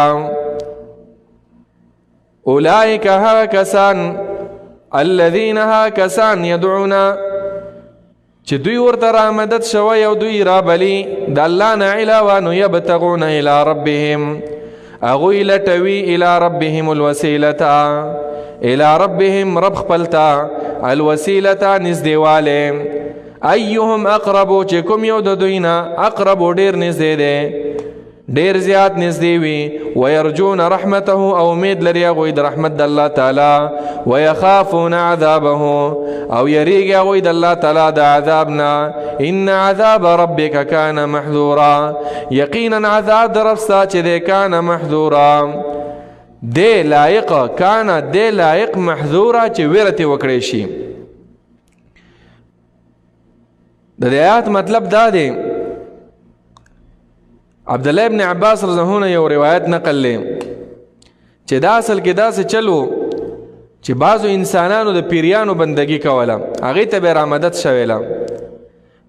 اولئک هغه کسان، الذین هغه کسان، یدعون چې دوی ورته را مدد شوی او دوی را بلی د الله نه علاوه، نو یبتغون الی ربهم، هغوی لټوي الی ربهم الوسیلة، الی ربهم رب خپل ته، الوسیلة نږدېوالی، ایهم اقرب چې کوم یو د دوی نه اقرب ډېر نږدې دی، ډیر زیات نږدې وي. ويرجون رحمته او امید لري هغوی د رحمت د الله تعالی، ويخافون عذابه او یریږي هغوی د الله تعالی د عذاب نه. ان عذاب ربک کان محذورا، یقینا عذاب د رب ستا چې دی کان محذورا، دی لایق، کان دی لایق محذورا چې ویره ترې وکړی شي. د دې آیات مطلب دا دی، عبد الله ابن عباس رضی الله عنه یو روایت نقل لې چې دا اصل کې داسې چلو چې بعضو انسانانو د پیریانو بندگی کوله، هغې ته به رامدد شویله،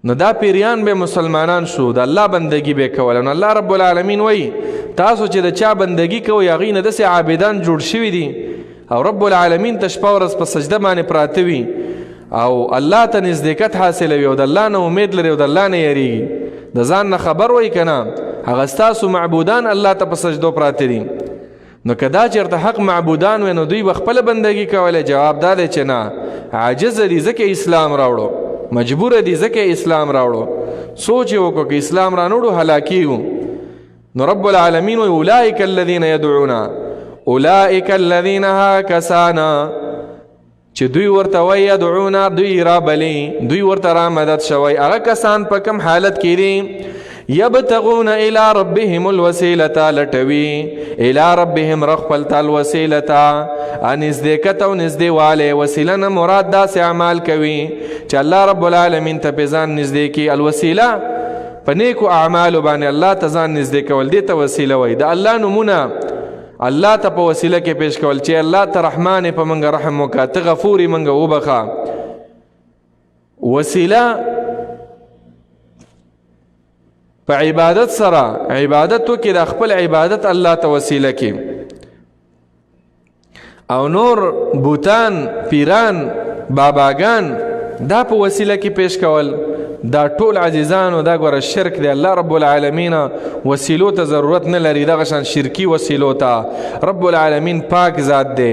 نو دا پیریان به مسلمانان شو، د الله بندگی به کوله. نو الله رب العالمین وایي تاسو چې د چا بندگی کوئ هغوی نه داسې عابدان جوړ شوي دي او رب العالمین ته شپه ورځ په سجده باندې پراته وي او الله ته نزدېکت حاصلوي او د الله نه امید لري او د الله نه یریږي، د ځان نه خبر وای که نه، هغه ستاسو معبودان الله ته په سجدو پراته دي. نو که دا چېرته حق معبودان وي نو دوی به خپله بندګي کولی؟ جواب دا دی چې نه، عاجز دي ځکه اسلام راوړو، مجبور دي ځکه اسلام راوړو. سوچ یې وکړو که اسلام رانوړو هلاکیږو. نو رب العالمین وی اولئک الذین یدعون، اولئک الذین ها کسانا چې دوی ورته وایي یدعون، دوی را بلی، دوی ورته را مدد شوی، هغه کسان په کم حالت کې دي؟ یبتغون الی ربهم الوسیلة، لټوي الی ربهم رب خپل ته الوسیلة، نزدېکت او نږدېوالی. وسیله نه مراد داسې اعمال کوي چې الله رب العالمین ته په ځان نږدې کړي. الوسیله په نیکو اعمالو باندې الله ته ځان نږدې کول، دې ته وسیله وایي. د الله نومونه الله ته په وسیله کې پیش کول چې الله ته رحمان په منګه رحم وکړه، ته غفور منګه وبخه. وسیله په عبادت سره، عبادت وکي، د خپل عبادت الله ته وسیله کې، او نور بوتان، پیران، باباګان دا په وسیله کې پیش کول، دا ټول عزیزانو دا ګوره شرک دی. الله رب العالمین وسیلو ته ضرورت نه لري، دغه شان شرکی وسیلو ته. رب العالمین پاک ذات دی.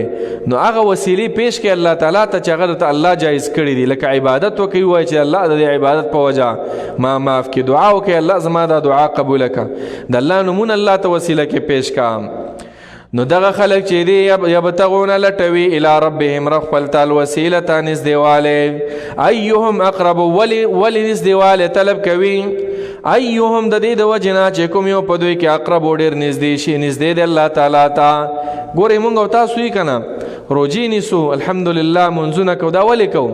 نو هغه وسیلې پیش کړي الله تعالی ته چې هغه ته الله جایز کړی دی، لکه عبادت وکوي، وایي چې الله د عبادت په وجه ما معاف کړي، دعا وکړي الله زما دا دعا قبول کړه، د الله نومونه الله ته وسیله کې پیش کړه. نو دغه خلک چې دی یبتغون لټوي الی ربهم رب خپل تعالی وسیله ته نږدېوالی، ایهم اقرب، ولی ولی نږدېوالی طلب کوي، ایهم د دې د وجې نه چې کوم یو په دوی کې اقرب ډېر نږدې شي، نږدې دی الله تعالی ته. ګورئ مونږ او تاسو یې که نه روژې نیسو، الحمدلله مونځونه کوو، دا ولې کوو؟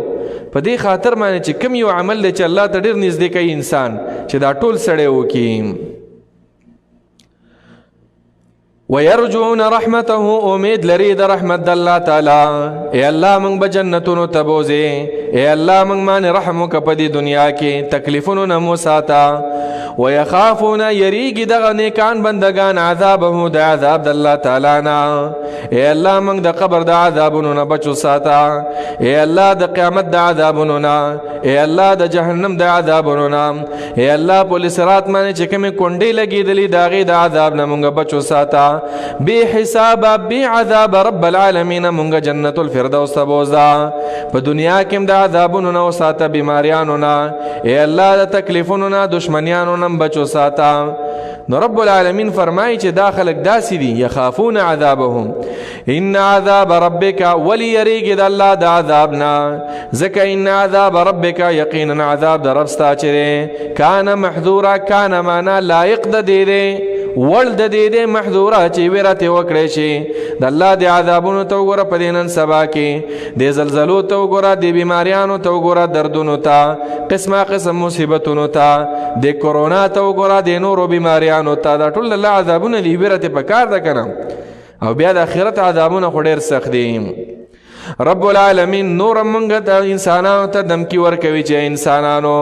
په دې خاطر باندې چې کوم یو عمل دی چې الله ته ډېر نږدې کوي انسان، چې دا ټول سړی وکړي. ويرجون رحمته، امید لري د رحمت د الله تعالی. اے الله موږ به جنتونو ته بوزي، اے الله موږ باندې رحم وکړه، په دې دنیا کې تکلیفونو نه مو ساته. ويخافون، یریږي دغه نیکان بندگان عذابه، د عذاب د الله تعالی نه. اے الله موږ د قبر د عذابونو نه بچو ساته، اے الله د قیامت د عذابونو نه، اے الله د جهنم د عذابونو نه، اے الله په صراط باندې چې کومې کونډې لګېدلې د هغې د عذاب نه مونږ بچو ساته. بے حساب بے عذاب رب العالمین مونږ جنت الفردوس ته بوځه. په دنیا کې هم د عذابونو نه وساته، بیماریانو نه، اے الله د تکلیفونو نه، دشمنیانو نه بچو ساته. نو رب العالمین فرمایي چې دا خلک داسې دي، یخافون عذابهم ان عذاب ربک، ولی یریږي د الله د عذاب نه، ځکه ان عذاب ربک، یقینا عذاب د رب ستا چې دی، کان محذورا، کان معنا لایق د دې دی، وړ د دې دی، محذورا چې ویره ته وکړی شي. د الله د عذابونو ته وګوره، په دې نن سبا کې د زلزلو ته وګوره، د بیماریانو ته وګوره، دردونو ته، قسمه قسم مصیبتونو ته، د کرونا ته وګوره، د نورو بیماریانو ته، دا ټول الله عذابونه دي، ویره ته پکار ده کنه. او بیا د آخرت عذابونه خو ډېر سخت دي. رب العالمین نور مونږ ته انسانانو ته دمکی ورکوي چې انسانانو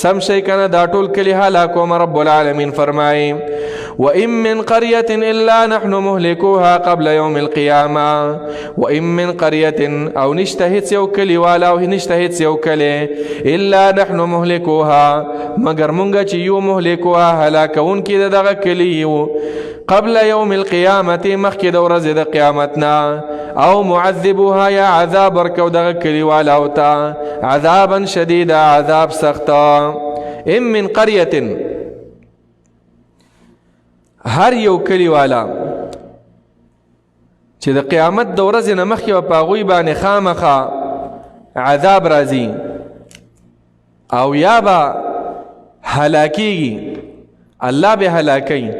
سم شي کنه، دا ټول کلی هلاکو. رب العالمین فرمایي وَإِن مِّن قَرْيَةٍ إِلَّا نَحْنُ مُهْلِكُوهَا قَبْلَ يَوْمِ الْقِيَامَةِ. وَإِن مِّن قَرْيَةٍ، او نشته هیڅ یو کلی والا او نشته هیڅ یو کلی، إِلَّا نَحْنُ مُهْلِكُوهَا، مګر مونږ چې یو مهلکوها، هلاکوونکي د دغه کلی یو، قبل یوم القیامت، مخکې د ورځې د قیامت نه، او معذبوها، یا عذاب ورکو دغه کلیوالو ته عذابا شدیدا، عذاب سخته. ام من قريه، هر یو کلیوالا چې د قیامت د ورځې نه مخکې په هغوی باندې خامخا عذاب راځي او یا به هلاکیږي، الله به هلاکوي.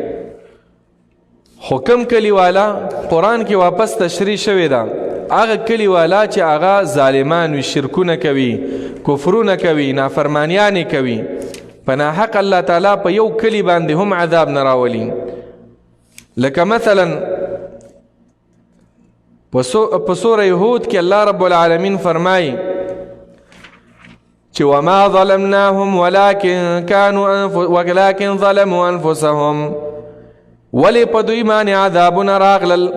حکم کلیوالا قرآن کې واپس تشریح شوې ده، هغه کلیوالا چې هغه ظالمان وي، شرکونه کوي، کفرونه کوي، نافرمانیانې کوي، په ناحق الله تعالی په یو کلی باندې هم عذاب نه راولي. لکه مثلا په سوره یهود کې الله رب العالمین فرمایي چې وما ظلمناهم ولكن كانوا ولكن ظلموا انفسهم، ولی په دوی باندې عذابونه راغلل،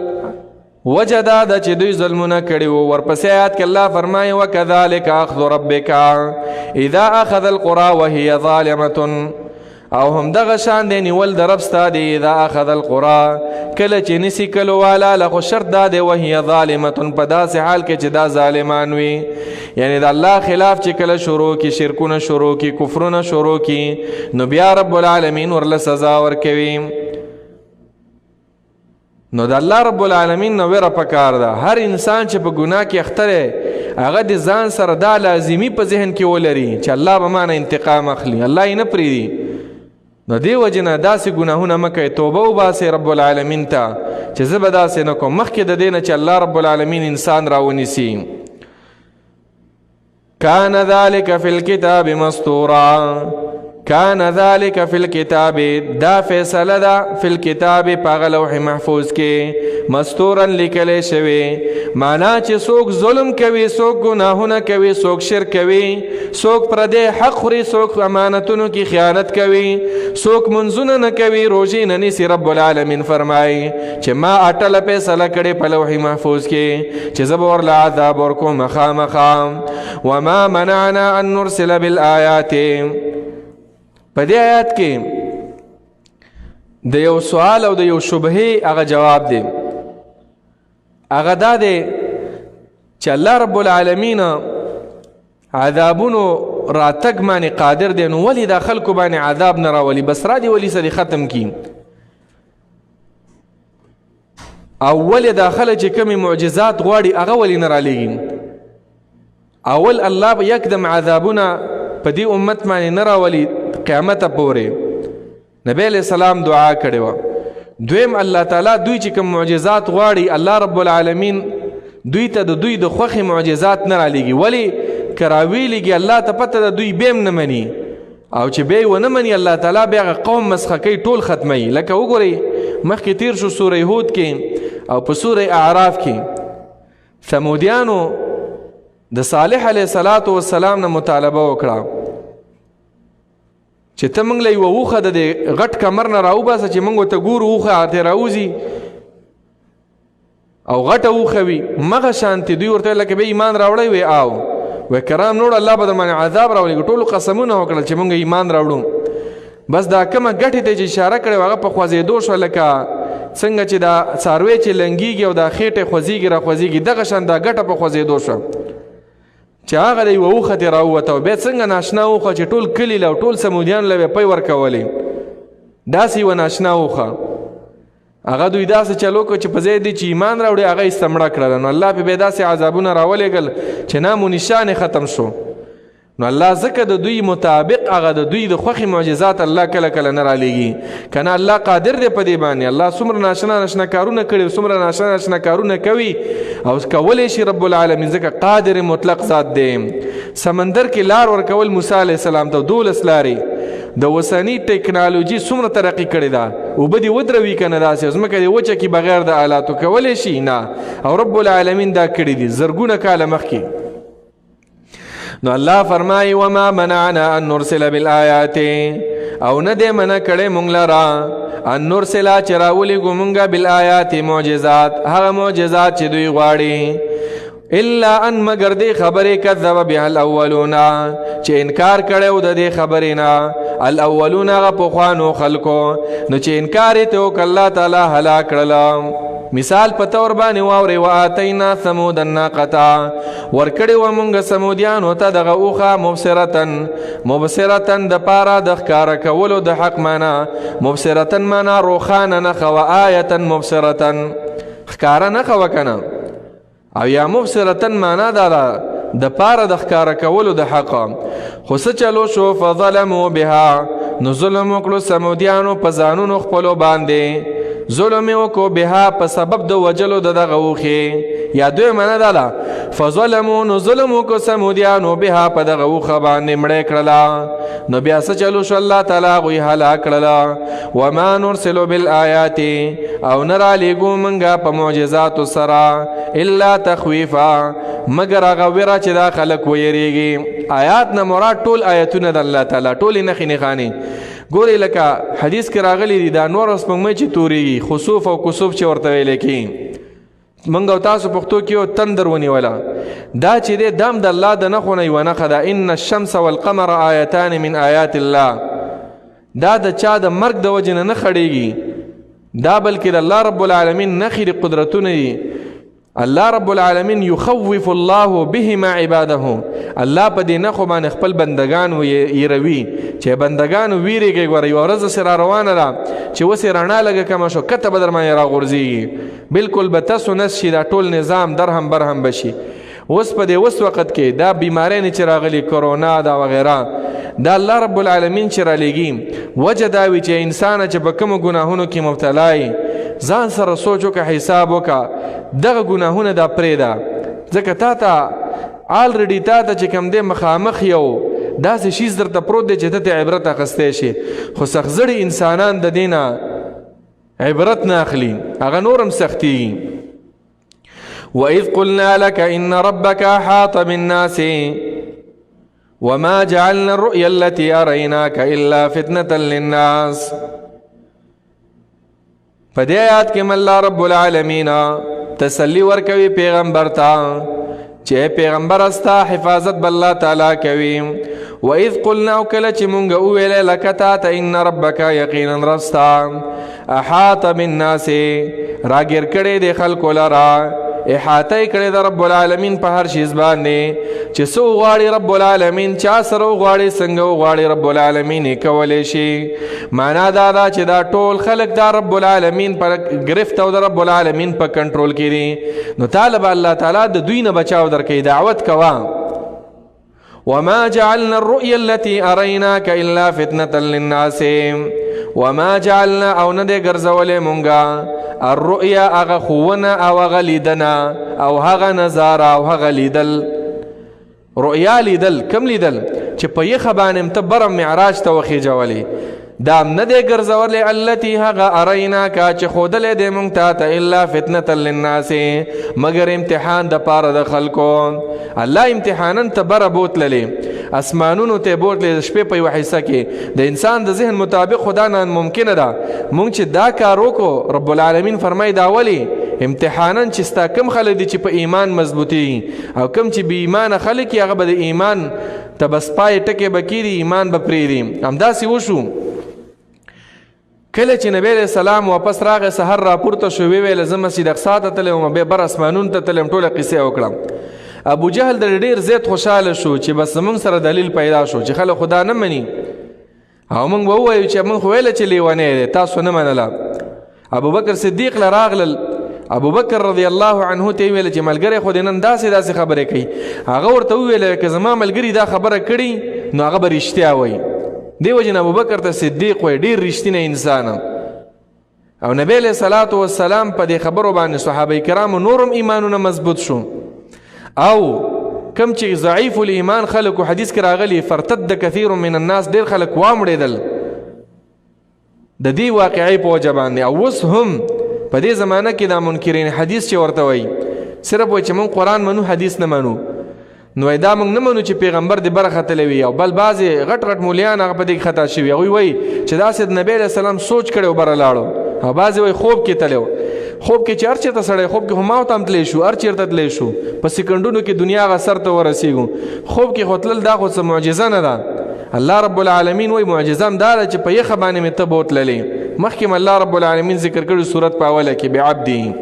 وجه دا ده چې دوی ظلمونه کړي وو. ورپسې آیات کې الله فرمایي وکذلک اخذ ربک اذا اخذ القرى وهي ظالمه، او هم دغه شان دی نیول د رب ستا دی، اذا اخذ القرى، کله چې نسی کلو والا له، خو شرط دا دی وهي ظالمه، په داسې حال کې چې دا ظالمان وي، یعنی د الله خلاف چې کله شروع کی، شرکونه شروع کی، کفرونه شروع کی، نو بیا رب العالمین ورله سزا ورکوي. نو د الله رب العالمین نو ویره پکار ده. هر انسان چې په ګناه کې اخته دی هغه د ځان سره دا لازمی په ذهن کې ولري چې الله به مانه انتقام اخلي، الله یې نه پرېږدي. نو دې وجې نه داسې ګناهونه مه کوئ، توبه وباسئ رب العالمین ته چې زه به داسې نه کوم، مخکې د دې نه چې الله رب العالمین انسان راونیسي. کان ذلک فی الكتاب مسطورا، کان ذالک فی الكتاب، دا فیصله ده فی الكتاب په لوح محفوظ کې مستورا لیکل شوی. معنا چې څوک ظلم کوي، څوک ګناهونه کوي، څوک شرک کوي، څوک پردې حق خوري، څوک امانتونو کې خیانت کوي، څوک منځونه نه کوي، روزي نه نیسي، رب العالمین فرمایي چې ما اټله فیصله کړې په لوح محفوظ کې چې زه به ورله عذاب ورکوم خامخا. وما منعنا ان نرسل بالآیات. په دې آیات کې د یو سوال او د یو شبهې هغه جواب دی. هغه دا دی چې الله رب العالمین عذابونو راتګ باندې قادر دی، نو ولې دا خلکو باندې عذاب نه راولي؟ بس را دي ولي سره ختم کی. او ولې دا خلک چې کومې معجزات غواړي هغه ولې نه رالیږي؟ اول الله به یکدم عذابونه په دې امت باندې نه راولي قیامت پورې. نبی علیہ السلام دعا کړې وه. دویم الله تعالی دوی چې کوم معجزات غواړي الله رب العالمین دوی ته د دوی د خوښې معجزات نه رالیږي. ولې؟ که راویلیږي الله ته پته ده دوی بیا هم نه مني، او چې بیا یې ونه مني الله تعالی بیا هغه قوم مسخه کوي، ټول ختموي. لکه وګورئ مخکې تیر شو سوره هود کې او په سوره اعراف کې ثمودیانو د صالح علیه الصلاة والسلام نه مطالبه وکړه چې ته موږ له یوه اوښه د دې غټ کمر نه راوباسه چې موږ ورته ګورو اوښه ترې راوځي او غټه اوښه وي. مغه شانتې دوی ورته لکه بیا ایمان راوړی وی او وی کرام نور الله به در باندې عذاب راولېږي. ټولو قسمونه وکړل چې موږ ایمان راوړو. بس دا کومه ګټې ته چې اشاره کړې هغه په خوځېدو شوه، لکه څنګه چې دا څاروی چې لنګېږي او دا خېټه خوځېږي را خوځېږي، دغه شان دا ګټه په خوځېدو شوه چې هغه د یوه اوښه ترې راووته. او بیا څنګه ناشنا اوښه چې ټول کلي له او ټول ثمودیانو له به پی ورکولې، داسې یوه ناشنا اوښه هغه دوی داسې چلو کړ چې په ځای دې چې ایمان راوړي هغه یې ستمړه کړله. نو الله پرې بیا داسې عذابونه راولېږل چې نام و نشان یې ختم شو. نو الله ځکه د دوی مطابق هغه د دوی د خوښې معجزات الله کله کله نه رالیږي، که نه الله قادر دی په دې باندې. الله څومره ناشنا ناشنا کارونه کړي، څومره ناشنا ناشنا کارونه کوي او کولی شي رب العالمین، ځکه قادر مطلق ذات دی. سمندر کې لار ورکول موسی علیه السلام ته 12 لارې، د اوسنۍ ټکنالوژي څومره ترقي کړې ده، اوبه دې ودروي که نه داسې ځمکه دې وچه کړي بغیر د آلاتو کولی شي نه، او رب العالمین دا کړي دي زرګونه کاله مخکې. نو الله فرمایي وما منعنا ان نرسل بالآیات، او نه دی منع کړی مونږ لره ان نرسل چې راولېږو مونږه بالآیات معجزات، هغه معجزات چې دوی غواړي، الا ان مگر دې خبرې کذب بها الاولون چې انکار کړی و د دې خبرې نه الاولون هغه پخوانو خلکو، نو چې انکار یې ته وکړ الله تعالی هلاک کړله. مثال په تور باندې واورې وآتینا ثمود الناقة، ورکړې وه مونږ ثمودیانو ته دغه اوښه مبصرتن، مبصرتن د پاره د ښکاره کولو د حق معنا، مبصرتن معنا روښانه نښه وه، آیتن مبصرتن ښکاره نښه وه که نه، او یا مبصرتن معنا دا ده د پاره د ښکاره کولو د حق. خو څه چلو شو؟ فظلموا بها، نو ظلم وکړو ثمودیانو په ځانونو خپلو باندې، ظلم یې وکړو بها په سبب د وجلو د دغه اوښې. یا دوی معنا دا ده فظلموا، نو ظلم وکړو ثمودیانو بها په دغه اوښه باندې مړی کړله. نو بیا څه چلو شو؟ الله تعالی هغوی هلاک کړله. وما نرسل بالآیات، او نه رالیږو موږ په معجزاتو سره الا تخویفا، مګر هغه ویره چې دا خلک ویریږي. آیات نه مراد ټول آیتونه د الله تعالی، ټولې نښې نښانې. ګورئ لکه حدیث کې راغلي دي دا نور سپوږمۍ چې تورېږي، خسوف او کسوف چې ورته ویلی کېږي، موږ او تاسو پښتو کې یو تندر ونیوله، دا چې دی دام د الله د نښو نه یوه نښه ده. ان الشمس والقمر آیتان من آیات الله، دا د چا د مرګ د وجې نه نه خړېږي، دا بلکې د الله رب العالمین نښې دي، قدرتونه دي. الله رب العالمین یخوف الله بهما عباده، الله په دې نښو باندې خپل بندگان ویروي چې بندگان ویریږي. ګوره یوه ورځ داسې را روانه ده چې اوس یې رڼا لږه کمه شو، کته به در باندې راغورځېږي، بالکل به تاسو نس شي، دا ټول نظام درهم برهم به شي. اوس په دې اوس وخت کې دا بیمارۍ نه چې راغلي، کرونا دا وغیره، دا الله رب العالمین چې رالیږي، وجه دا وي چې انسان چې په کومو ګناهونو کې مبتلا وي، ځان سره سوچ وکړه، حساب وکړه، دغه ګناهونه دا پرېږده، ځکه تا ته آلریډي تا ته چې کوم دی مخامخ یو داسې شیز درته پروت دی چې ته ترې عبرت اخیستی شي. خو سختزړي انسانان د دې نه عبرت نه اخلي، هغه نور هم سختېږي. وإذ قلنا لك إن ربك أحاط بالناس وما جعلنا الرؤيا التي أريناك إلا فتنة للناس. په دې آیات کې الله رب العالمین تسلی ورکوي پیغمبر ته چې پیغمبر استا حفاظت به الله تعالی کوي. و اذ قلنا، او کله چې مونږ وویل لک تا ته ان ربک یقینا رستا احاط بالناس، راګر کړي د خلکو لرا، احاطه کړي د رب العالمین په هر شي باندې چې سو غواړي رب العالمین، چا سره غواړي، څنګه غواړي رب العالمین کولی شي. معنا دا ده چې دا ټول خلک دا رب العالمین پر گرفت او د رب العالمین په کنټرول کې دي. نو طالب الله تعالی د دوی نه بچاو درکې، دعوت کوا. وما جعلنا الرؤيا التي أريناك إلا فتنة للناس. وما جعلنا، او نه دی ګرځولې مونږه الرؤيا هغه ښوونه او هغه لیدنه او هغه نظاره او هغه لیدل، رؤیا لیدل، کم لیدل چې په یخه باندې ته بره معراج ته وخیژولې، دا نه دی ګرځولې التي هغه اریناک چې ښودلې دی مونږ تا ته الا فتنة للناس، مګر امتحان د پاره د خلکو. الله امتحانن ته بره بوتللې، اسمانونو ته بوتلې د شپې په یوه حصه کې. د انسان د ذهن مطابق خدا نه ممکنه ده مونږ چې دا کار وکړو. رب العالمین فرمایي دا ولې امتحانن چې ستا کم خلک دي چې په ایمان مضبوطي او کم چې بې ایمانه خلک یې هغه به د ایمان ته بس پای ټکی به کېږي، ایمان به پرېږدي. همداسې وشو. کله چې نبی علیہ السلام واپس راغی، سحر راپورته شو، وی ویل زه مسجد اقصا ته تللی وم، بیا بر اسمانونو ته تللی وم، ټوله قصه یې وکړه. ابو جهل د ډېر زیات خوشحاله شو چې بس زمونږ سره دلیل پیدا شو چې خلک خدا نه مني، او مونږ به ووایو چې مونږ خو ویله چې لیونی دی، تاسو نه منله. ابو بکر صدیق له راغلل، ابو بکر رضی الله عنه ته ویل چې ملګری خو دې نن داسې داسې خبرې کوي. هغه ورته وویل که زما ملګري دا خبره کړي نو هغه به رښتیا وایي. دی وجه نه ابوبکر ته صدیق وایي، ډېر رښتینی انسان. او نبی علیہ الصلوة والسلام په دې خبرو باندې صحابه کرامو نورم ایمانونه مضبوط شو. او کم چې ضعیف الایمان خلکو، حدیث کې راغلي فرتد کثیر من الناس، ډېر خلک وامړېدل د دې واقعې په وجه باندې. او اوس هم په دې زمانه کې دا منکرین حدیث چې ورته وایي، صرف وایي چې موږ قرآن منو حدیث نه منو، نو دا موږ نه منو چې پیغمبر دې بره ختلی وي. او بل بعضې غټ غټ مولیان هغه په دې کې خطا شوي، هغوی وایي چې داسې د نبی علیه السلام سوچ کړی و بره لاړو، او بعضې وایي خوب کې تللی و. خوب کې چې هر چېرته سړی خوب کې خو ما ته هم تللی شو، هر چېرته تللی شو، په سیکنډونو کې دنیا هغه سر ته ورسېږو. خوب کې خو تلل دا خو څه معجزه نه ده. الله رب العالمین وایي معجزه هم دا ده چې په یخه باندې مې ته بوتللې. مخکې هم الله رب العالمین ذکر کړی سورت په اوله کې بعبده.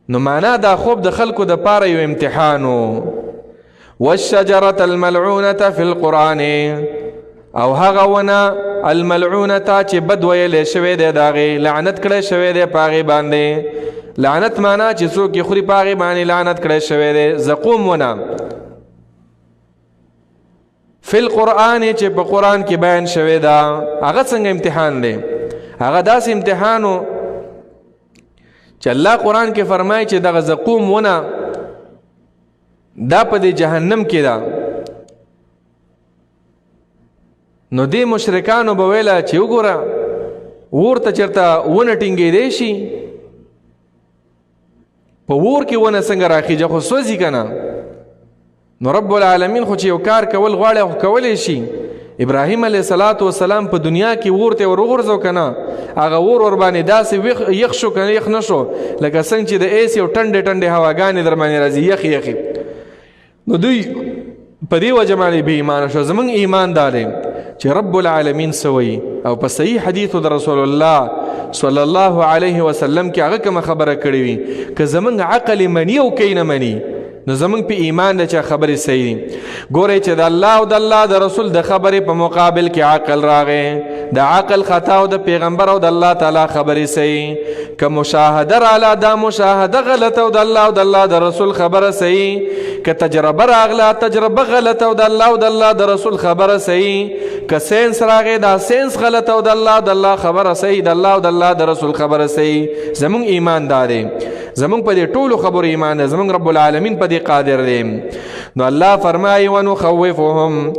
نو معنا دا خوب د خلکو د پاره یو امتحان و. والشجرة الملعونة في القرآن، او هغه ونه الملعونة چې بد ویلی شوی دی، د هغې لعنت کړی شوی دی په هغې باندې. لعنت معنا چې څوک یې خوري په هغې باندې لعنت کړی شوی دی. زقوم ونه فی القرآن چې په قرآن کې بیان شوی ده، هغه څنګه امتحان دی؟ هغه داسې امتحان و چې الله قرآن کې فرمایي چې دغه زقوم ونه دا په دې جهنم کې ده. نو دې مشرکانو به ویله چې وګوره ور ته چېرته ونه ټینګېدی شي، په ور کې ونه څنګه راخیږي، خو سوځي که نه. نو رب العالمین خو چې یو کار کول غواړي خو کولی شي. ابراهیم علیه الصلاة والسلام په دنیا کې ور ته ور وغورځو که نه، هغه ور ورباندې داسې یخ شو که نه، یخ نه شو، لکه څنګه چې د ایسې او ټنډې ټنډې هواګانې در باندې راځي، یخ یخې. نو دوی په دې وجه باندې بې ایمانه شو. زمونږ ایمان دا دی چې رب العالمین څه وایي، او په صحیح حدیث د رسول الله صلی الله علیه وسلم کې هغه کومه خبره کړې وي، که زمونږ عقل مني او که نه مني، نو زمونږ په ایمان دی چې خبرې صحیح دي. ګورئ چې د الله او د الله د رسول د خبرې په مقابل کې عقل راغی، د عقل خطا او د پیغمبر او د الله تعالی خبرې صحیح. که مشاهده راله دا مشاهده غلطه او د الله او د الله د رسول خبره صحیح. که تجربه راغله تجربه غلطه او د الله او د الله د رسول خبره صحیح. که ساینس راغی دا ساینس غلطه او د الله او د الله خبره صحیح، د الله او د الله د رسول خبره صحیح. زمونږ ایمان دا دی. زمونږ په دې ټولو خبرو ایمان دی، زمونږ رب العالمین په دې قادر دی. نو الله فرمایي ونخوفهم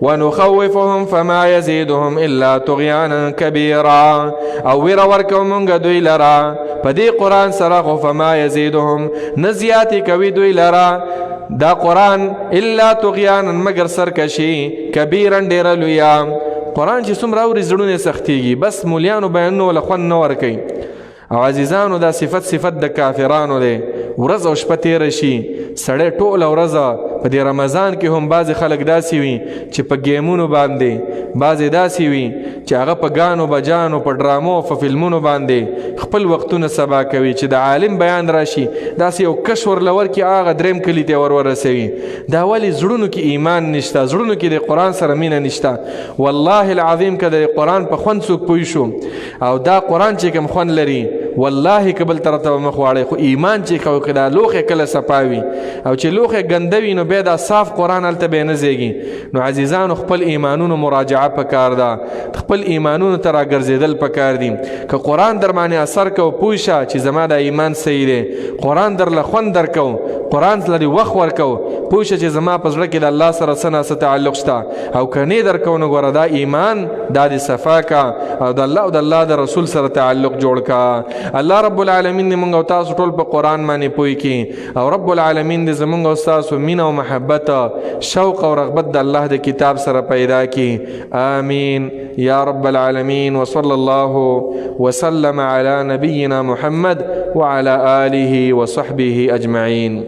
ونخوفهم فما يزيدهم الا طغيانا كبيرا، او ویره ورکو مونږ دوی لرا په دې قرآن سره، خو فما يزيدهم نه زیاتې کوي دوی لرا دا قرآن الا طغيانا مگر سرکشي کبیرا ډېره لویه. قرآن چې څومره اوري زړونه سختیږي، بس مولیانو بیانونو له خوند نه ورکوي. او عزیزانو دا صفت صفت د کافرانو دی، ورځ او شپه تېره شي سړی ټوله ورځ په دې رمضان کې هم بعضې خلک داسې وي چې په ګیمونو باندې، بعضې داسې وي چې هغه په ګانو بجانو، په ډرامو، په فلمونو باندې خپل وختونه سبا کوي، چې د عالم بیان راشي داسې یو کش ورله ورکړي هغه دریم کلي ته ور ورسوي. دا ولې زړونو کې ایمان نشته، زړونو کې د قرآن سره مینه نشته. والله العظیم که د قرآن په خوند څوک پوه شو او دا قرآن چې کوم خوند لري والله که بل طرف ته مخ واړوي، خو ایمان چې کوي که دا لوښی کله صفا وي او چې لوښی ګنده وي نو بیا دا صاف قرآن هلته بیا نه ځایږي. نو عزیزانو خپل ایمانونو مراجعه پکار ده، خپل ایمانونو ته راګرځېدل پکار دي. که قرآن در باندې اثر کو پوه شه چې زما دا ایمان صحیح دی، قرآن در له خوند درکو، قرآن له دې وخت ورکو، پوه شه چې زما په زړه کې د الله سره څه نا څه تعلق شته، او که نه درکو نو ګوره دا ایمان دا دې صفا کا او د الله او د الله د رسول سره تعلق جوړ کا. الله رب العالمین دې مونږ او تاسو ټول په قرآن باندې پوه کړي، او رب العالمین دې زمونږ او تاسو مینه او محبت، شوق او رغبت د الله د کتاب سره پیدا کړي. آمین یا رب العالمین. وصلی الله وسلم على نبینا محمد وعلى آله وصحبه اجمعین.